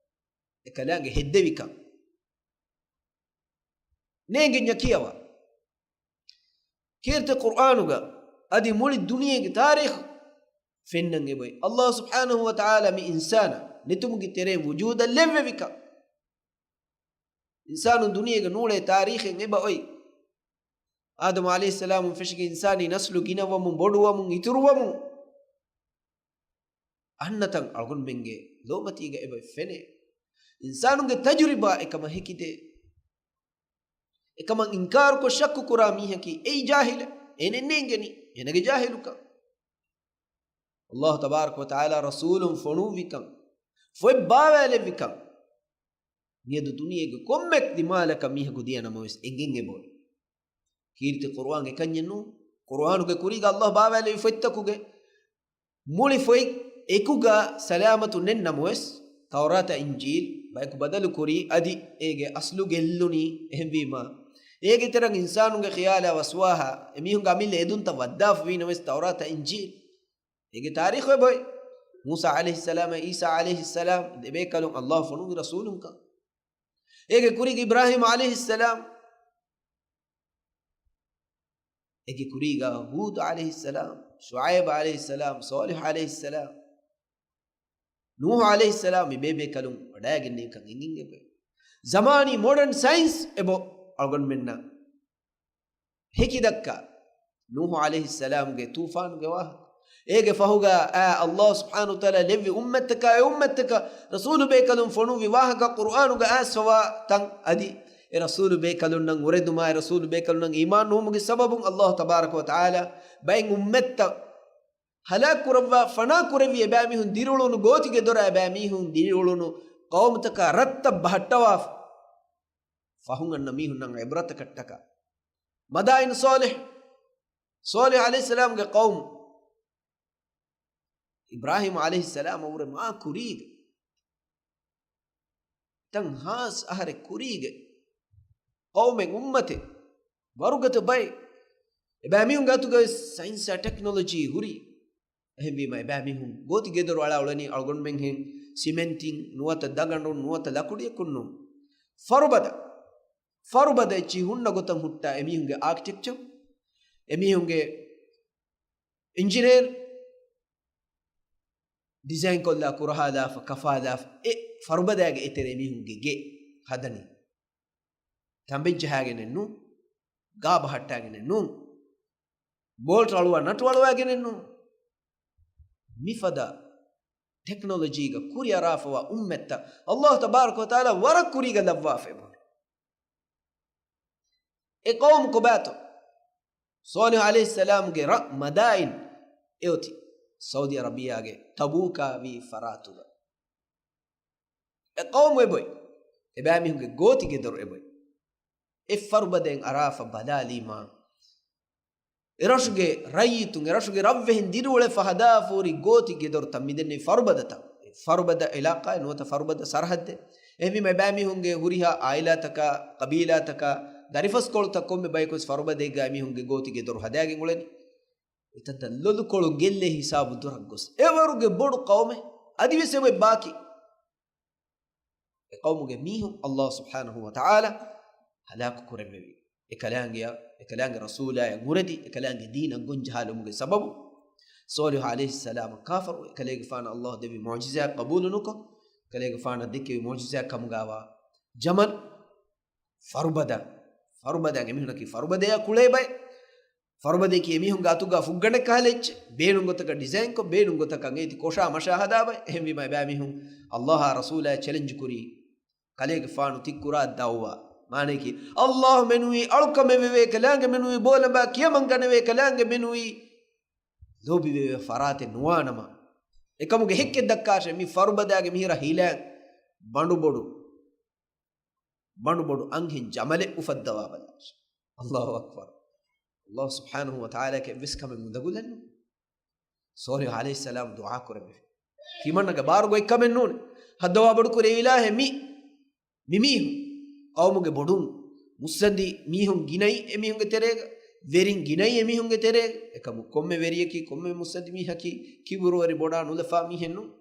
އެކަލާނގެ ހެއްދެވިކަން. ނޭނގެންޏާ ކިޔަވާ. ކީރިތި ޤުރްއާނުގަ އަދި މުޅި ދުނިޔޭގެ ތާރީޚު ފެންނަން އެބައޮތް އައްލާހު ސުބްޙާނަހު ވަތަޢާލާ މި އިންސާނާ ނެތުމުގެ ތެރޭ ވުޖޫދަށް ލެއްވެވިކަން. އިންސާނުން ދުނިޔޭގަ ނޫޅޭ ތާރީޚެއް އެބައޮތް. އާދަމު ޢަލައިހިއްސަލާމުން ފެށިގެން އިންސާނީ ނަސްލު ގިނަވަމުން، ބޮޑުވަމުން، އިތުރުވަމުން. އަންނަތަން އަޅުގަނޑުމެންގެ ލޯމަތީގަ އެބަ ފެނޭ. އިންސާނުންގެ ތަޖުރިބާ އެކަމަށް ހެކިދޭ. އެކަމަށް އިންކާރުކޮށް ޝައްކު ކުރާ މީހަކީ އެއީ ޖާހިލެއް. އޭނަ ނޭނގެނީ އޭނަގެ ޖާހިލުކަން. އައްލާހު ތަބާރަކަ ވަތަޢާލާ ރަސޫލުން ފޮނުއްވިކަން، ފޮތް ބާވާލެއްވިކަން، މިއަދު ދުނިޔޭގެ ކޮންމެ ދިމާލަކަށް މީހަކު ދިޔަ ނަމަވެސް އެނގެން އެބައޮތް. ކީރިތި ޤުރުއާން އެކަންޏެއް ނޫން. ޤުރުއާނުގެ ކުރީގަ އައްލާހު ބާވާލެއްވި ފޮތްތަކުގެ މުޅި ފޮތް އެކުގަ ސަލާމަތު ނެތް ނަމަވެސް، ތައުރާތާ އިންޖީލް ބަޔަކު ބަދަލު ކުރީ، އަދި އޭގެ އަސްލު ގެއްލުނީ. އެހެންވީމަ، އޭގެ ތެރެއަށް އިންސާނުންގެ ޚިޔާލާ ވަސްވާހާ އެމީހުންގެ އަމިއްލަ އެދުންތައް ވައްދާފަ ވީ ނަމަވެސް، ތައުރާތާ އިންޖީލް އޭގެ ތާރީޚު އެބައޮތް. މޫސާ ޢަލައިހިއްސަލާމާ ޢީސާ ޢަލައިހިއްސަލާމް ދެބޭކަލުން އައްލާހު ފޮނުއްވި ރަސޫލުންކަން. އޭގެ ކުރީގަ އިބްރާހީމް ޢަލައިހިއްސަލާމް، އޭގެ ކުރީގަ ހޫދު ޢަލައިހިއްސަލާމް، ޝުޢައިބު ޢަލައިހިއްސަލާމް، ޞާލިޙު ޢަލައިހިއްސަލާމް، ނޫޙު ޢަލައިހިއްސަލާމް މި ބޭބޭކަލުން ވަޑައިގެންނެވިކަން އެނގެން އެބައޮތް. ޒަމާނީ މޮޑަން ސައިންސް އެބައޮތް އަޅުގަނޑުމެންނަށް ހެކިދައްކާ. ނޫޙު ޢަލައިހިއްސަލާމްގެ ޠޫފާނުގެ ވާހަކަ. އޭގެ ފަހުގަ އާ އައްލާހު ސުބްޙާނަހު ވަތަޢާލާ ލެއްވި އުއްމަތްތަކާ އެ އުއްމަތްތަކަށް ރަސޫލު ބޭކަލުން ފޮނުއްވި ވާހަކަ ޤުރުއާނުގަ އައިސްފަވާ ތަން އަދި އެ ރަސޫލު ބޭކަލުންނަށް އުރެދުމާއި ރަސޫލު ބޭކަލުންނަށް އީމާން ނުވުމުގެ ސަބަބުން އައްލާހު ތަބާރަކަ ވަތަޢާލާ ބައެއް އުއްމަތްތައް ހަލާކު ކުރައްވާ، ފަނާ ކުރެއްވި އެބައިމީހުން ދިރިއުޅުނު ގޯތިގެ ދޮރާ އެބައިމީހުން ދިރިއުޅުނު ޤައުމުތަކާ ރަށްތައް ބަހައްޓަވާފަ. ފަހުން އަންނަ މީހުންނަށް ޢިބްރަތަކަށްޓަކާ. މަދާއިން ޞާލިޙް، ޞާލިޙް ޢަލައިހިއްސަލާމްގެ ޤައުމު، އިބްރާހީމް ޢަލައިހިއްސަލާމަށް ވުރެ މާ ކުރީގެ ތަން ހާސް އަހަރެއް ކުރީގެ ޤައުމެއް އުއްމަތެއް ވަރުގަދަ ބައެއް. އެބައިމީހުންގެ އަތުގައި ސައިންސާ ޓެކްނޮލޮޖީ ހުރީ. އެހެންވީމަ އެބައިމީހުން ގޯތި ގެދޮރު އަޅާ އުޅެނީ އަޅުގަނޑުމެންހެން ސިމެންޓިން ނުވަތަ ދަގަނޑުން ނުވަތަ ލަކުޑިއަކުން ނޫން. ފަރުބަދަ، ފަރުބަދަ އެއްޗިހި ހުންނަ ގޮތަށް ހުއްޓާ އެމީހުންގެ އާކިޓެކްޗަރ، އެމީހުންގެ އިންޖިނޭރު ޑިޒައިން ކޮށްލާ ކުރަހާލާފަ، ކަފާލާފަ، އެ ފަރުބަދައިގެ އެތެރެ އެމީހުންގެ ގެ ހަދަނީ. ތަނބެއް ޖަހާގެނެއް ނޫން، ގާ ބަހައްޓާގެނެއް ނޫން، ބޯލްޓް އަޅުވާ ނަޓު އަޅުވާގެނެއް ނޫން. މިފަދަ ޓެކްނޮލޮޖީގަ ކުރިއަރާފަވާ އުއްމަތްތައް އައްލާހު ތަބާރަކަ ވަތަޢާލާ ވަރަށް ކުރީގަ ލައްވާފަ އެބަހުރި. އެ ޤައުމު ކޮބާތޯ؟ ޞާލިޙު ޢަލައިހިއްސަލާމްގެ ރަށް މަދާއިން އެއޮތީ ސައުދީ ޢަރަބިއްޔާގެ ތަބޫކާ ވީ ފަރާތުގަ. އެ ޤައުމު އެބައޮތް. އެބައިމީހުންގެ ގޯތި ގެދޮރު އެބައޮތް. އެ ފަރުބަދައިން އަރާފަ ބަލާލީމާ، އެރަށުގެ ރައްޔިތުން، އެރަށުގެ ރަށްވެހިން ދިރިއުޅެފަ ހަދާފަ ހުރި ގޯތި ގެދޮރުތައް މިދެންނެވި ފަރުބަދަތައް. އެ ފަރުބަދަ ޢިލާޤާއެއް ނުވަތަ ފަރުބަދަ ސަރަޙައްދެއް. އެހެންވީމަ އެބައިމީހުންގެ ހުރިހާ ޢާއިލާތަކާ، ޤަބީލާތަކާ، ދަރިފަސްކޮޅުތައް ކޮންމެ ބަޔަކުވެސް ފަރުބަދައެއްގަ އެމީހުންގެ ގޯތި ގެދޮރު ހަދާގެން އުޅެނީ. އެތަންތަން ލޮލުކޮޅު ގެއްލޭ ހިސާބު ދުރަށް ގޮސް. އެވަރުގެ ބޮޑު ޤައުމެއް އަދިވެސް އެބައޮތް ބާކީ. އެ ޤައުމުގެ މީހުން އައްލާހު ސުބްޙާނަހު ވަތަޢާލާ ހަލާކު ކުރެއްވެވި. އެކަލާނގެއަށް، އެކަލާނގެ ރަސޫލާޔަށް އުރެދި، އެކަލާނގެ ދީނަށް ގޮންޖަހާލުމުގެ ސަބަބު. ޞާލިޙު ޢަލައިހިއްސަލާމަށް ކާފަރު، އެކަލޭގެފާނަށް އައްލާހު ދެއްވި މުޢުޖިޒާތް ޤަބޫލު ނުކޮށް، އެކަލޭގެފާނަށް ދެއްކެވި މުޢުޖިޒާތް ކަމުގައިވާ ޖަމަލް ފަރުބަދަ، ފަރުބަދަ އެމީހުނަކީ ފަރުބަދަޔާ ކުޅޭ ބައެއް. ފަރުބަދައަކީ އެމީހުންގެ އަތުގަ ފުއްގަނޑެއްކަހަލަ އެއްޗެއް، ބޭނުން ގޮތަކަށް ޑިޒައިންކޮށް، ބޭނުން ގޮތަކަށް އޭތި ކޮށާ މަށާ ހަދާބައި. އެހެންވީމާ އެބައިމީހުން އައްލާހާ ރަސޫލާ ޗެލެންޖް ކުރީ، ކަލޭގެފާނު ތި ކުރާ ދައުވާ. މާނައަކީ، އައްލާހު މެނުވީ އަޅުކަމެއް ވެވޭ ކަލާނގެ މެނުވީ ބޯލަނބާ ކިޔަމަން ގަނެވޭ ކަލާނގެ މެނުވީ ލޯބިވެވޭ ފަރާތެއް ނުވާނަމަ، އެކަމުގެ ހެއްކެއް ދައްކާށޭ، މި ފަރުބަދާގެ މިހިރަ ހިލައިން ބަނޑުބޮޑު، ބަނޑުބޮޑު އަންހެން ޖަމަލެއް އުފައްދަވާ ބަލާށޭ. އައްލާހު އަކްބަރު. އައްލާހު ސުބްޙާނަހު ވަ ތަޢާލާއަކީ އެއްވެސް ކަމެއް މުދަގުލެއް ނޫން. ޞާލިޙު ޢަލައިހިއްސަލާމް ދުޢާ ކުރެއްވި. ތިމަންނަގެ ބާރުގައި ކަމެއް ނޫން. ހައްދަވާ ބޮޑުކުރޭ އިލާހޭ މި، މިމީހުން ޤައުމުގެ ބޮޑުން މުއްސަނދި މީހުން ގިނައީ އެމީހުންގެ ތެރޭގަ، ވެރިން ގިނައީ އެމީހުންގެ ތެރޭގަ. އެކަމު ކޮންމެ ވެރިޔަކީ ކޮންމެ މުއްސަނދި މީހަކީ ކިބުރުވެރި ބޮޑާ ނުލަފާ މީހެއް ނޫން.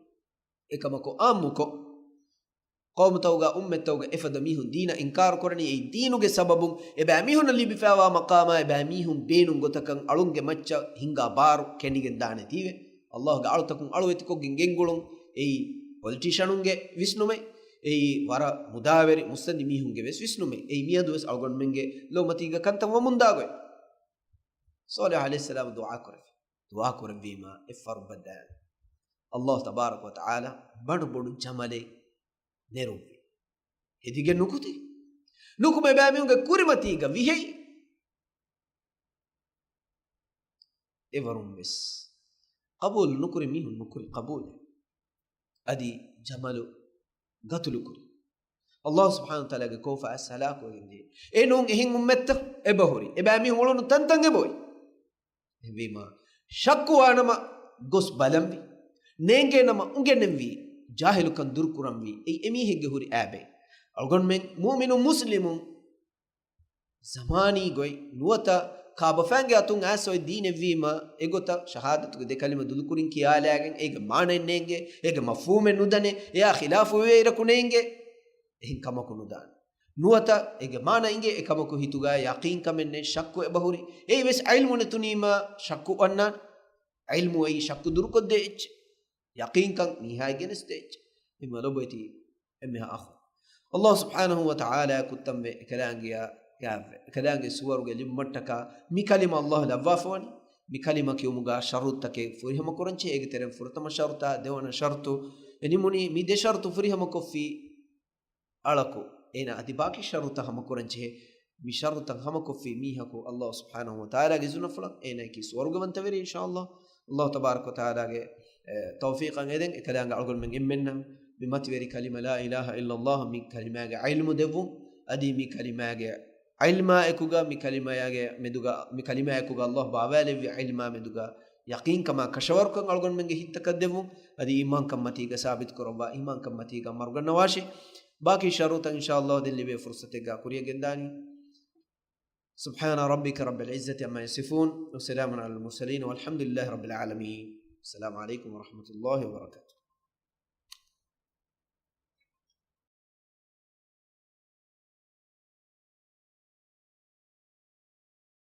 އެކަމަކު އާއްމުކޮށް، ޤައުމުތަކުގަ، އުއްމަތްތަކުގަ އެފަދަ މީހުން ދީނަށް އިންކާރު ކުރަނީ، އެއީ ދީނުގެ ސަބަބުން އެބައިމީހުންނަށް ލިބިފައިވާ މަޤާމާ އެބައިމީހުން ބޭނުން ގޮތަކަށް އަޅުންގެ މައްޗަށް ހިންގާ ބާރު ކެނޑިގެން ދާނެތީވެ. އައްލާހުގެ އަޅުތަކުން އަޅުވެތިކޮށްގެން ގެންގުޅުން އެއީ ޕޮލިޓީޝަނުންގެ ވިސްނުމެއް، އެއީ ވަރަށް މުދާވެރި މުއްސަނދި މީހުންގެ ވެސް ވިސްނުމެއް. އެއީ މިއަދު ވެސް އަޅުގަނޑުމެންގެ ލޯމަތީގަ ކަންތައް ވަމުންދާ ގޮތް. ޞާލިޙު ޢަލައިހިއްސަލާމް ދުޢާ ކުރެއްވި. ދުޢާ ކުރެއްވީމާ އެ ފަރުބަދައިން އައްލާހު ތަބާރަކަ ވަ ތަޢާލާ ބަނޑުބޮޑު ޖަމަލެއް ނެރުއްވި. ހެދިގެން ނުކުތީ. ނުކުމެ ބައިމީހުންގެ ކުރިމަތީގަ ވިހައި އެވަރުން ވެސް ޤަބޫލު ނުކުރި މީހުން ނުކުރި ޤަބޫލެއް. އަދި ޖަމަލު ގަތުލު ކުރި. އައްލާހު ސުބްޙާނަހު ވަ ތަޢާލާގެ ކޯފާ އައިސް ހަލާކުވެގެން ދިޔަ. އެ ނޫން އެހެން އުއްމަތްތައް އެބަހުރި. އެބައިމީހުން އުޅުނު ތަންތަން އެބައޮތް. އެހެންވީމާ، ޝައްކުވާނަމަ ގޮސް ބަލަންވީ. ނޭނގޭނަމަ އުނގެނެންވީ. ޖާހިލުކަން ދުރުކުރަންވީ. އެއީ އެމީހެއްގެ ހުރި އައިބެއް. އަޅުގަނޑުމެން މުއުމިނު މުސްލިމުން ޒަމާނީ ގޮތް ނުވަތަ ކާބަފައިންގެ އަތުން އައިސް އޮތް ދީނެއްވީމަ، އެގޮތަށް ޝަހާދަތުގެ ދެ ކަލިމަ ދުލުކުރިން ކިޔާލާގެން، އޭގެ މާނައެއް ނޭނގޭ، އޭގެ މަފްހޫމެއް ނުދަނޭ، އެއާ ޚިލާފުވެވޭ އިރަކު ނޭނގޭ. އެހެން ކަމަކު ނުދާނެ. ނުވަތަ އޭގެ މާނަ އިނގޭ އެކަމަކު ހިތުގަ ޔަޤީންކަމެއް ނެތް، ޝައްކު އެބަހުރި. އެއީ ވެސް ޢިލްމު ނެތުނީމަ ޝައްކު ވަންނާނެ. ޢިލްމު އެއީ ޝައްކު ދުރުކޮށްދޭ އެއްޗެއް. ޔަޤީންކަން މީހާއަށް ގެނެސްދޭ އެއްޗެއް. އެހެންވީމަ ލޮބުވެތި އެންމެހާ އަޚުން، އައްލާހު ސުބްޙާނަހު ވަ ތަޢާލާ ކުއްތަންވެ އެކަލާނގެއާ ގާތްވެ، އެކަލާނގެ ސުވަރުގެ ލިބުމަށްޓަކާ މި ކަލިމަ އައްލާހު ލައްވާފަވަނީ. މި ކަލިމަ ކިޔުމުގަ ޝަރުޠުތަކެއް ފުރިހަމަ ކުރަންޖެހޭ. އޭގެ ތެރެއިން ފުރަތަމަ ޝަރުޠާ ދެވަނަ ޝަރުޠު އެ ނިމުނީ. މި ދެ ޝަރުޠު ފުރިހަމަ ކޮށްފި އަޅަކު އޭނާ އަދި ބާކީ ޝަރުޠަށް ހަމަކުރަންޖެހޭ. މި ޝަރުޠަށް ހަމަކޮށްފި މީހަކު އައްލާހު ސުބްޙާނަހު ވަ ތަޢާލާގެ އިޒުނަފުޅަށް އޭނާއަކީ ސުވަރުގަވަންތަވެރި އިންޝާއައްލާހު. އައްލާހު ތަބާރަކަ ވަ ތަޢާލާގެ، އެ، ތައުފީޤަށް އެދެން އެކަލާނގެ އަޅުގަނޑުމެން އެންމެންނަށް މި މަތިވެރި ކަލިމަ ލާ އިލާހަ އިއްލައްލާހު މި ކަލިމާގެ ޢިލްމު ދެއްވުން. އަދި މި ކަލިމާގެ ޢިލްމާ އެކުގަ މި ކަލިމާގެ މެދުގަ، މި ކަލިމާ އެކުގަ އައްލާހު ބާވާލެއްވި ޢިލްމާ މެދުގަ ޔަޤީންކަމާ ކަށަވަރުކަން އަޅުގަނޑުމެންގެ ހިތްތަކަށް ދެއްވުން. އަދި އީމާންކަން މަތީގަ ސާބިތު ކުރައްވާ، އީމާންކަން މަތީގަ މަރުގަންނަވާށި. ބާކީ ޝަރުޠަށް އިންޝާއައްލާހު ދެން ލިބޭ ފުރުޞަތެއްގަ ކުރިއަށް ގެންދާނީ. سبحان ربك رب العزة عما يصفون، وسلام على المرسلين، والحمد لله رب العالمين. السلام عليكم ورحمة الله وبركاته.